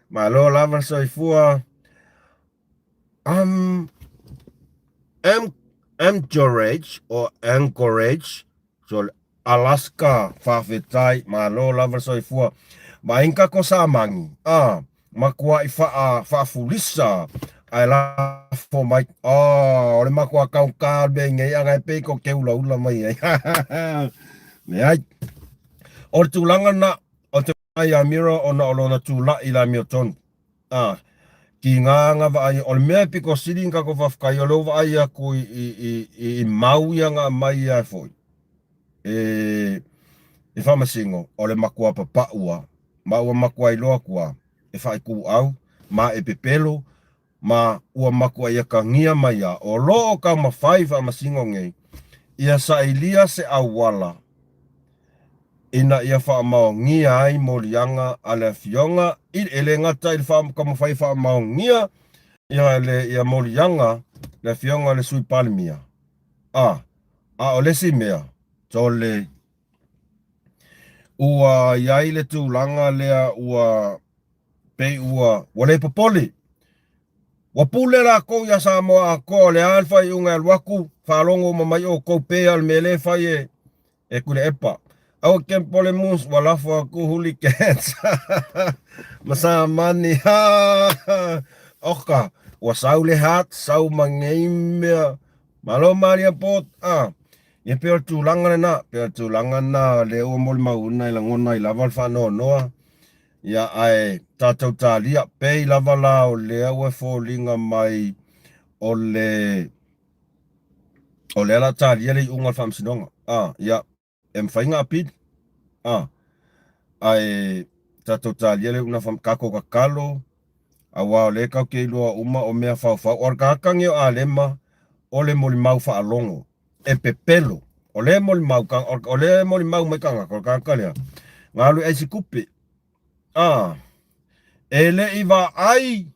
Malo lava soifua. Um, M Anchorage or Anchorage So Alaska faafetai malo lava le soifua ma inka ko samangi a makuai faa faafulisa ae lafo mai oh o le makua kaukā o le mea i nei aga e pei ko ke ulaula mai ai leai o le tulaga na o te mai a Miro ona o lona tula'i i le amiotonu a ki ngā anga vaai o le mea e piko sili ka ko faafetai o lea ua vaai aku i, i, i, i, i mau ia nga mai ia foi e e faamasino o le makua papaʻu a ma ua makua iloa aku a e faaituau ma e pepelo ma ua makua ia kagia mai a o lo o taumafai faamasino nei ia sailia se auala ina ia faamaonia ai moliaga a le Afioga i e le gata i le taumafai e faamaonia ia le ia moliaga le Afioga i le Sui Palemia, a a o le isi mea, tole, ua i ai le tulaga lea ua pei ua ua le popole. Ua pule lakou iā Samoa atoa, o le a le faaiuga e alu atu, faalogo uma mai outou pea o le mea lea e fai e E Tuilaepa. Aua ke pole mus ua lafo aku huli cats ma samani ha oka ua sau le heart sau ma nei mea malo malia pot a ia pei o le tulaga lena pei o le tulaga lena lea ua molimauina e lagona ai lava le faanoanoa ia ae tatou talia pei lava la o lea ua foliga mai o le O lea la talia le iuga o le faamasinoga. A, ia, e mafai ona apili. A, ae tatou talia le iuga o le tatou tatalo, aua o lea tatou te iloa uma o mea faufau. O le tagata lenei o Alema, o le molimau faalogo, e pepelo. O lea e molimau, o lea e molimau mai tagata, o le tagata lea. Galu e ai se kupe. A, e le i vaai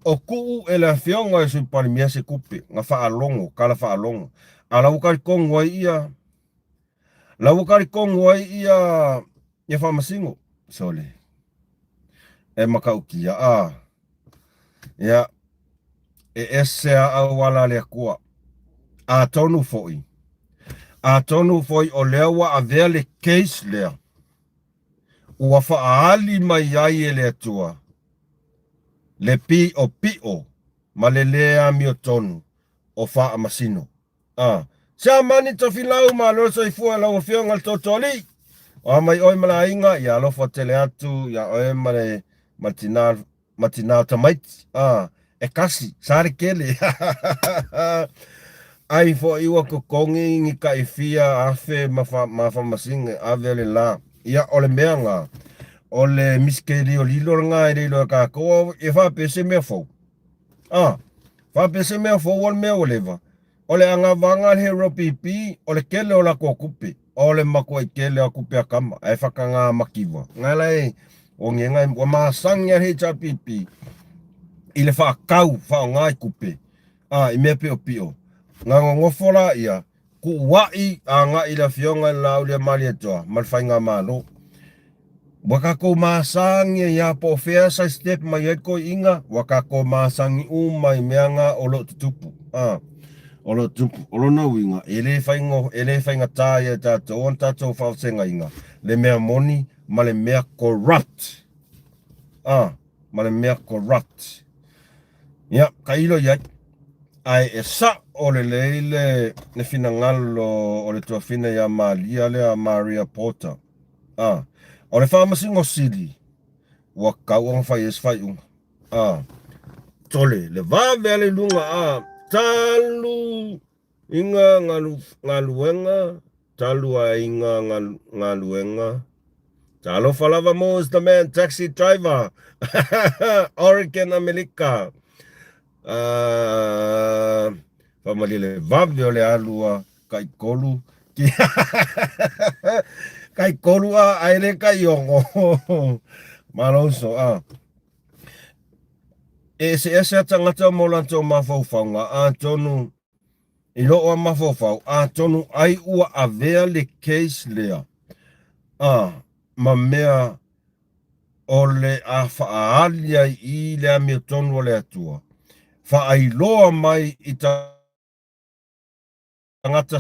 o kuu e le afioga i Sui Palemia se kupe, ga faalogo, kala faalogo. A la ua talitonu ai ia, la ua talitonu ai ia, ia Faamasino. Sole, e matautia, a, ia, e ese a auala a le Atua. Atonu foi, atonu foi o lea ua avea le case lea, ua faaali mai ai e le Atua le piʻopiʻo ma le lē amiotonu o Faamasino. A. Siamani Tofilau, malo le soifua i lau Afioga i le Tootooalii. O a mai oe ma le aiga, ia alofa tele atu iā oe ma le ma le tinā ma tinā o tamaiti. A. E kasi, sa le kele. Ai foi ua totogi ni tai fia afe ma fa ma faamasino ave o le la. Ia, o le mea na, o le misikeliolilo lena e le iloa e tatou, e faapea se mea fou. A, faapea se mea fou o le mea ua leva. O le agavaga a le Hero PP, o le tele o latou tupe, o le matuai tele o tupe a tama, ae whakangā makiwa. Ngā la e, o nge ngai, ua masangi a le HRPP i le whaakau, whaonga i kupe, a, i mea pio pio. Ngā ngongofo la ia, Kuuaʻi agai i le Afioga i le Laauliamalietoa ma le Faigamalo. Ua tatou masagi ai a po o fea sa step mai ai le toeaina, ua tatou masagi uma i mea na o lo o tutupu. A, o lo o tutupu. O lona uiga, e le faigo, e le faigata ia i tatou ona tatou faavasegaina le mea moni ma le mea corrupt. A, ma le mea corrupt. Ia, tailo i ai. Ae e sa'o lelei le, le finagalo o le tuafine iā Malia lea, Maria Porter. A, o le Faamasino Sili, ua tatau ona fai ai se faaiuga. A, sole, le vave ale i luga, a, talu iga galu, galuega, talu aiga galu, galuega. Talofa lava Mo's the man, taxi driver, Oregon, Amelika. Uh, faamalie le vave o le alu a kai kolu. Kai kolu a ai le kai ongo. Malo uso a. E eseese a tagata mo latou mafaufauga, atonu i loo a mafaufau, atonu ai ua avea le case lea a ma mea o le a faaali ai i le amiotonu o le Atua, faailoa mai i tagata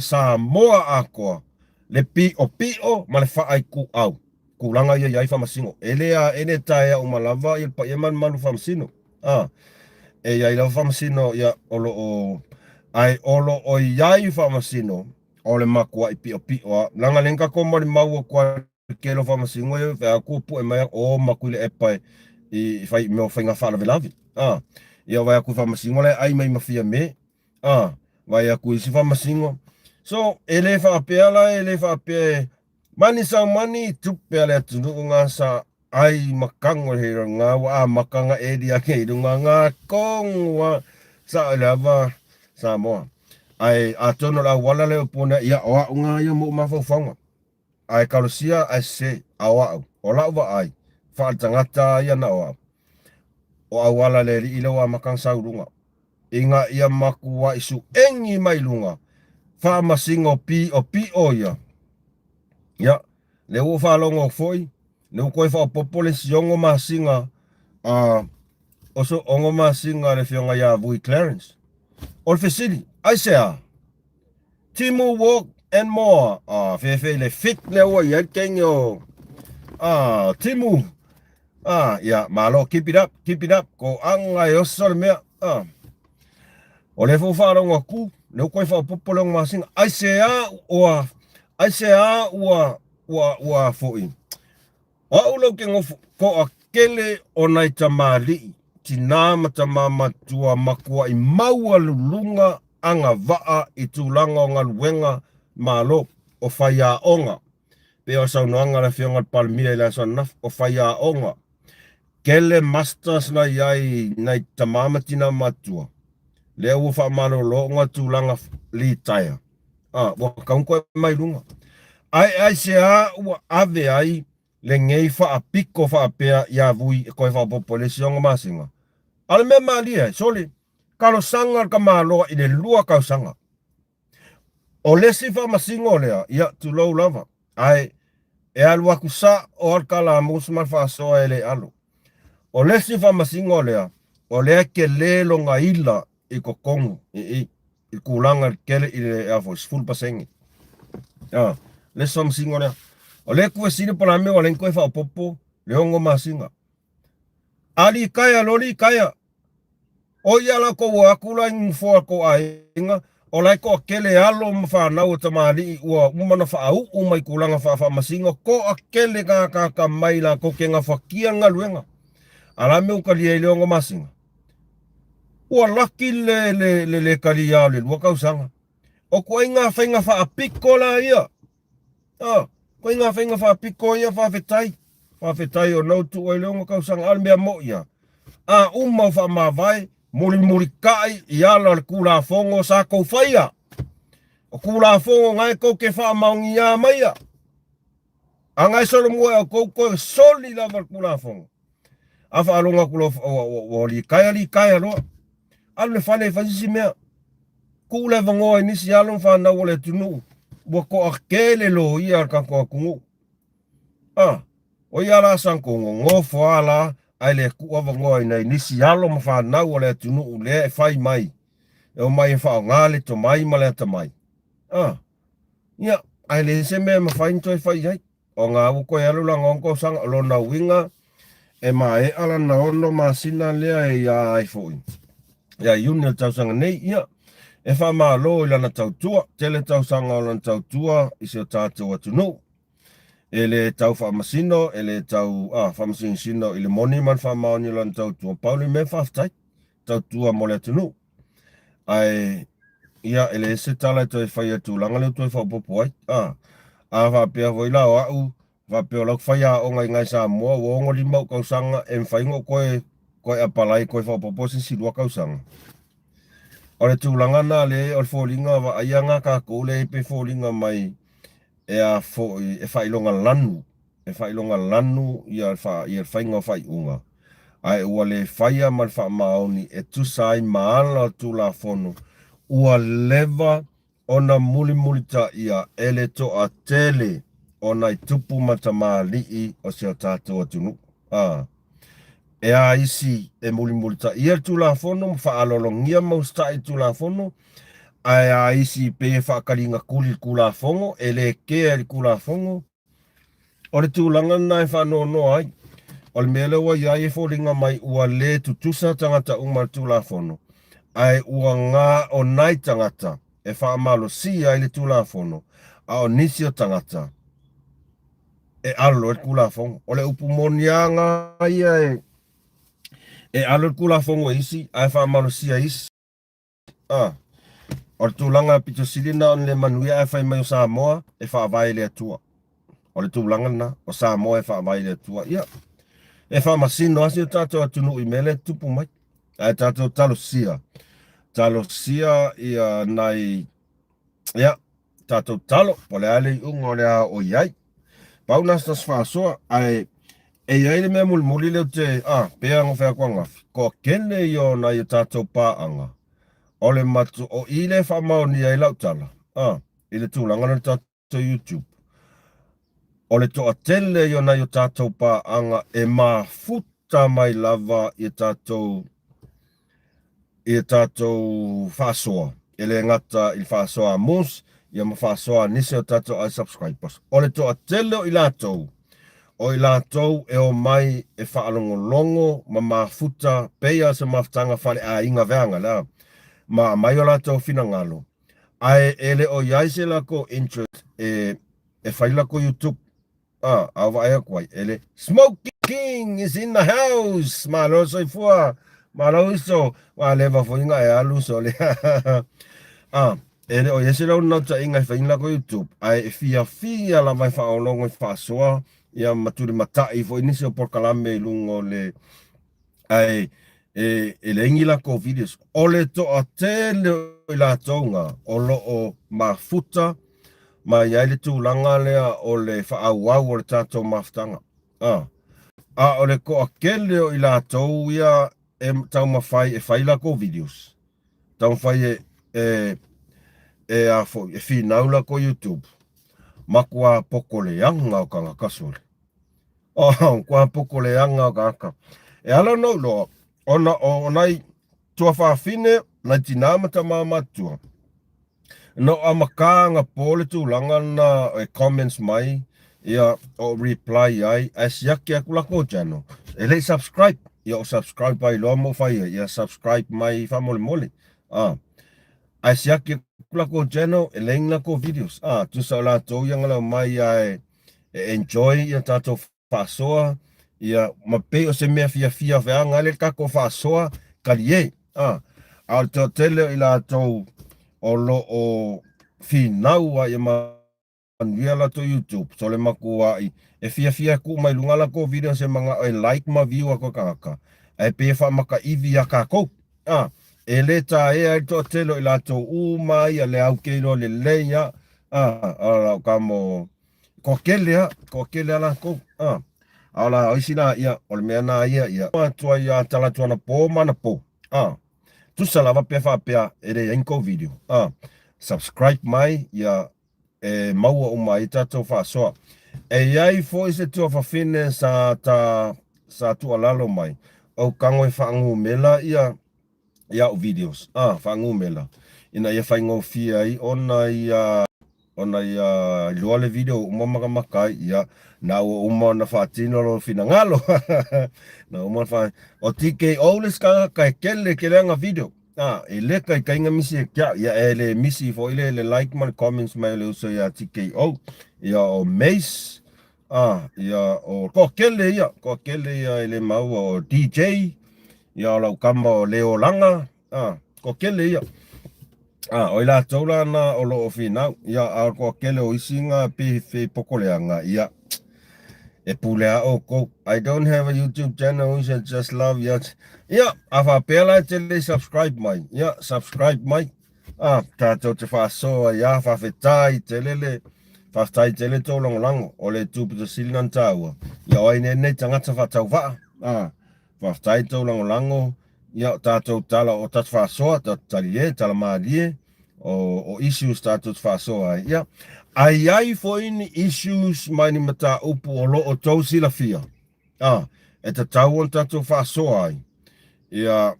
Samoa atoa le piʻopiʻo ma le faaituau. Tulaga ia i ai Faamasino. E le a, e le taea uma lava ia le paia malumalu Faamasino. A, e i ai lava Faamasino ia o lo o, ae o lo o i ai Faamasino o le matuaʻi piʻopiʻo a. Leaga lea na tatou molimau atu ai le tele o Faamasino ia fai atu ua pue mai o maku i le epa i fai mea o faiga faalavelave. A, ia vaai atu i Faamasino la e ai mai ma Fiame. A, vaai atu i isi Faamasino. So, e le faapea la, e le faapea e Money sau money, tupe a le atunuu ngā sa ai ma kago he ngā ua amata ngā eri ake i runga ngā kongu a sa o le ava Samoa. Ae atonu o le auala lea o pona ia o a'u ngā ia mo mafaufauga. Ae kalosia ae sese a o a'u, o la'u vaai, faaletagata ia na o a'u. O auala le alii lea ua amata na sau i luga. Ina ia makuaʻi suʻegi mai luga, faamasino piʻopiʻo ia. Ia, lea ua faalogo foi, lea ua toe faaopoopo le isi ono masina, a, oso ono masina a le afioga ia Vui Clarence. O le fesili, aisea? Timu Walk and More, a, fefe i le fit lea ua i ai le kenge o, a, Timu, a, ia, malo, keep it up, keep it up, ko anga e oso le mea, a. O lea foi ua faalogo atu, lea ua toe faaopoopo le ono masina, aisea ua, aisea ua, ua, ua foi. O au lea ou te nofo, toatele o nai tamalii, tinā ma tamā matua matuai maualuluga agavaa i tulaga o galuega Malo, o faiaoga, pei o saunoaga a le Afioga i le Palemia i le aso ananafi, o faiaoga, tele masters na i ai nai tamā ma tinā matua, lea ua faamalolo ona tulaga litaea, a, ua tatau ona toe mai luga. Ae aisea ua ave ai lenei faapiko faapea ia Vui e toe faaopoopo i le isi 6 masina. A o le mea malie ai, sole, talosaga le tamaloa i le 2 tausaga. O le isi faamasino lea, ia tulou lava, ae e alu atu sao lava le kalamus ma le faasoa e le alo. O le isi faamasino lea, o lea e tele lona ila i totonu i i, i le tulaga i le tele i le a foi, 10%. A, le isi faamasino lea. O lea e tuufesili po o le a le mea ua ala ai ona toe faaopoopo le 6 masina. A litaea loa litaea. O ia la tou o atu la i nofoa o tou aiga, o la e toatele alo ma fanau o tamalii ua uma ona faauu mai tulaga faafaamasino, toatele tagata mai latou te gafatia le galuega. A o le a le mea ua talia ai le 6 masina? Ua laki le le le le talia o le 2 tausaga. O ituaiga faiga faapito la ia. A, ituaiga faiga faapito ia faafetai. Faafetai ona ua tuu ai le 6 tausaga. A o le mea moi lava, a uma o faamavae, mulimulitai i ala o le Tulafono sa tou faia. O Tulafono na e tou te faamaonia maia. A na e solomua e outou toe soli lava le Tulafono. A faalogo atu loa ua litaea litaea loa. Alu i le fale e fai se isi mea. Tuu le avanoa i nisi alo ma fanau o le atunuu ua toatele loia o le tatou atunuu. A, o ia la sa nonofo lava la ae le tuu avanoa i nai nisi alo ma fanau o le atunuu lea e fai mai e omai e faaaoga le tomai ma le atamai. A, ia, ae leai se mea e mafai ona toe fai i ai. O na ua toe alu lana 6 tausaga, o lona uiga e maea lana 6 masina lea ia ai foi ia Iuni o le tausaga nei. Ia, e faamalo i lana tautua, tele tausaga o lana tautua i si o tatou atunuu. E le tau faamasino, e le tau faamasinosino i le moni ma le faamaoni o lana tautua, pau le mea faafetai, tautua mo le atunuu. Ae, ia, e leai se tala e toe faia i le tulaga lea ua toe faaopoopo ai. A, a faapea foi la o au, faapea o lau faiaoga i ina i Samoa, ua 65 ou tausaga, e mafai ona ou toe, toe apalai toe faaopoopo se isi 2 tausaga. O le tulaga lena lea, o le foliga vaaia lena a tatou lea e foliga mai e a foi, e faailoga lanu, e faailoga lanu ia le faiga o faaiuga, ae ua le faia ma le faamaoni e tusa ai ma ala o Tulafono ua leva ona mulimulitaia e le toatele o nai tupu ma tamalii o si o tatou atunuu. A. E a isi e mulimulitaia le Tulafono ma faaaloalogia ma usitai i le Tulafono, ae a isi pei e faataligatuli i le Tulafono, e le kea i le Tulafono. O le tulaga lena e faanoanoa ai. O le mea lea ua i ai e foliga mai ua le tutusa tagata uma i le Tulafono, ae ua na o nai tagata e faamalosia ai le Tulafono, a o nisi o tagata e alo ai le Tulafono. O le upu moni lava na ia e, e alo le Tulafono e isi, ae faamalosia e isi. A, o le tulaga pito sili lena ona le manuia ae fai mai o Samoa e faavae i le Atua. O le tulaga lena, o Samoa e faavae i le Atua. Ia, e faamasino lava si o tatou atunuu i mea lea e tutupu mai. Ae tatou talosia, talosia ia nai, ia, tatou talo, po o le a le iuga o le a oo i ai. Pau na se tasi faasoa, ae e i ai le mea mulimuli lea ou te, a, pei lava ona fai atu ananafi, toatele ia o nai a tatou paaga, o le matu, o i lea e faamaonia ai lau tala, a, i le tulaga lea o le tatou YouTube. O le toatele ia o nai o tatou paaga e mafuta mai lava i tatou i a tatou faasoa, e le gata i le faasoa a Moose, ia ma faasoa a nisi o tatou ai subscribers. O le toatele o i latou, o i latou e omai e faalogologo ma mafuta pei lava o se mafutaga faaleaiga veaga la, ma aumai o latou finagalo, ae e le o i ai se latou interest e e fai latou YouTube. Ah, a vaai atu ai, e le Smokey King is in the house. Malo soifua, malo uso. Ua leva foi na e alu uso le. Ah, e le o i ai se naunautaiga e fai ni latou YouTube, ae e fiafia lava e faaologo e faasoa ia ma tulimatai foi nisi o polokalame i luga o le ae e, e leai ni latou videos. O le toatele o i latou na o lo o mafuta mai ai le tulaga lea o le faaauau o le tatou mafutaga. A a o le toatele o i latou ia e taumafai e fai latou videos, taumafai e e e a foi e finau latou YouTube, matua poto leaga o tagata sole. Oh, matua poto leaga o tagata. E ala ona ou iloa, ona o nai tuafafine, nai tinā ma tamā matutua, Na ou amata anapo le tulaga lena e comments mai ia o reply ai ae siaki atu latou channel e le i subscribe ia o subscribe ai loa ma ou fai ai ia subscribe mai faamolemole a ae siaki atu latou channel e leai ni latou videos a tusa o latou ia na lau mai ae e enjoy ia tatou faasoa, ia, ma pei o se mea fiafia feaga ai le tatou faasoa talie, a. A o le toatele o i latou o lo o finau a ia manuia latou YouTube, so le matua'i e fiafia e tuu mai luga latou video se mana'o e like ma view atu e tagata, ae pei e faamakaivi iā tatou, a. E le taea ai le toatele o i latou uma ia le au ke iloa lelei a, a, a lau kamo Toatele a, toatele a latou, a. A o la o isi la, ia, o le mea na ia, ia. Atu ai ia tala atu anapo ma anapo, a. Tusa lava pe faapea e leai ni tou video, a. Subscribe mai, ia, e maua uma ai tatou faasoa. E i ai foi se tuafafine sa ta, sa tuualalo mai, ou tago e faanumela ia, i au videos, a, faanumela, ina ia faigofie ai ona ia ona ia iloa le video uma makamaka ai, ia, na ua uma ona faatino lou finagalo. Na uma ona fa... O TKO le isi tagata e tele tele ana video. A, e le taitaiga misi e te au. Ia, e le misi foi le, le like ma le comments mai o le uso ia TKO. Ia, o Mace, a, ia, o toatele ia, toatele ia e le maua, o DJ, ia, o lau tama o Leolaga, a, toatele ia. A, o i latou la na o lo o finau, ia, a o le toatele o isi na pei he poto leaga, ia, e pule a outou. I don't have a YouTube channel, I just love you. Ia, a faapea la e te le i subscribe mai, ia, subscribe mai. A, tatou te faasoa ai a, faafetai tele le, faafetai tele tou lagolago, o le itu pito sili na taua, ia o ai nei nei tagata faatauvaa, a, faafetai tou lagolago, ia o tatou tala o tatou faasoa, tatou talie, tala malie, o, o issues tatou te faasoa ai, ia, a i ai foi ni issues mai ni mataupu o lo o tou silafia, a, e tatau ona tatou faasoa ai. Ia,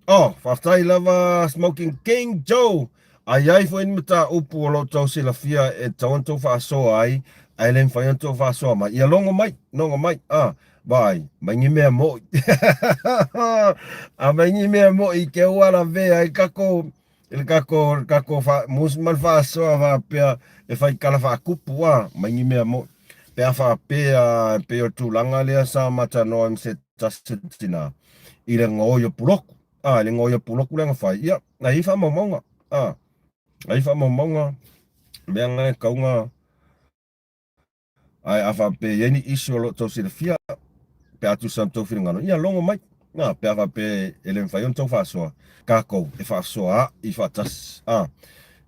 oh, faafetai lava Smoking King Joe. A i ai foi ni mataupu o lo o tou silafia e tatau ona tou faasoa ai, ae le mafai ona tou faasoa mai. Ia logo mai, logo mai, a, vaai, mai ni mea mo'i. A mai ni mea mo'i ke ua lavea ai takou i le takou le takou fa ma le faasoa faapea e fai tala faakupu a mai ni mea mo'i. Pe a faapea e pei o le tulaga lea sa matanoa ai ma se tasi o tina i le gaoi o puloku, a i le gaoi o puloku lea na fai, ia, na i ai faamaumauga, a, na i ai faamaumauga, mea na e tatau ona Ae a faapea e i ai ni issue o lo o tou silafia, pe a tusa ma tou finagalo, ia logo mai. Na, pe a faapea e le mafai ona tou faasoa, tatou e faasoa ai faatasi. A,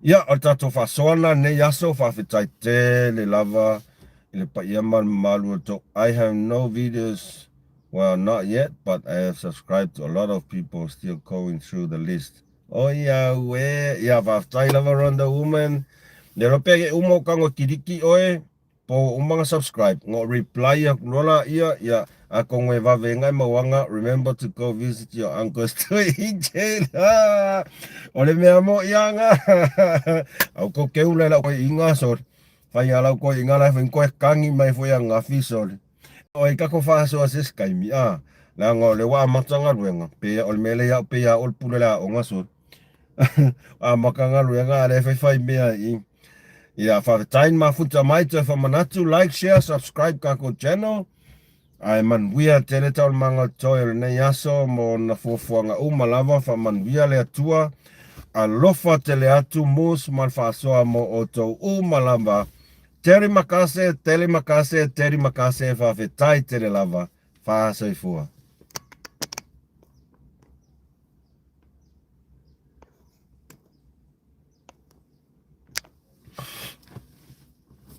ia, o le tatou faasoa lena lenei aso, faafetai tele lava i le paia ma le mamalu o tou. I have no videos, well, not yet, but I have subscribed to a lot of people still going through the list. Oi au e, ia faafetai lava Rwanda Woman. Le iloa pea ke uma o kago kiliki oe, po uma na subscribe, ngo reply aku loa la ia, ia atonu e vave ngai mauaga, remember to go visit your uncle still in jail. O le mea mo ia nga. Au ko ke ula lau koe inga sorry. Fai a lau koe inga la fai koe kangi mai foi anga fi sorry. Oi ka ko faasoa se isi taimi, a, leaga o lea ua amata galuega, pe o le mea lea ia au pei lava o le pule o le aoga sole. Amata galuega a lea e faifai mea i i. Ia, faafetai ni mafuta mai toe faamanatu, like, share, subscribe tatou channel. Ae manuia tele taualumaga o totoe o lenei aso mo ona fuafuaga uma lava, faamanuia le Atua. Alofa tele atu Moose ma le faasoa mo outou uma lava. Terima kasih, terima kasih, terima kasih, faafetai tele lava. Faasoifua.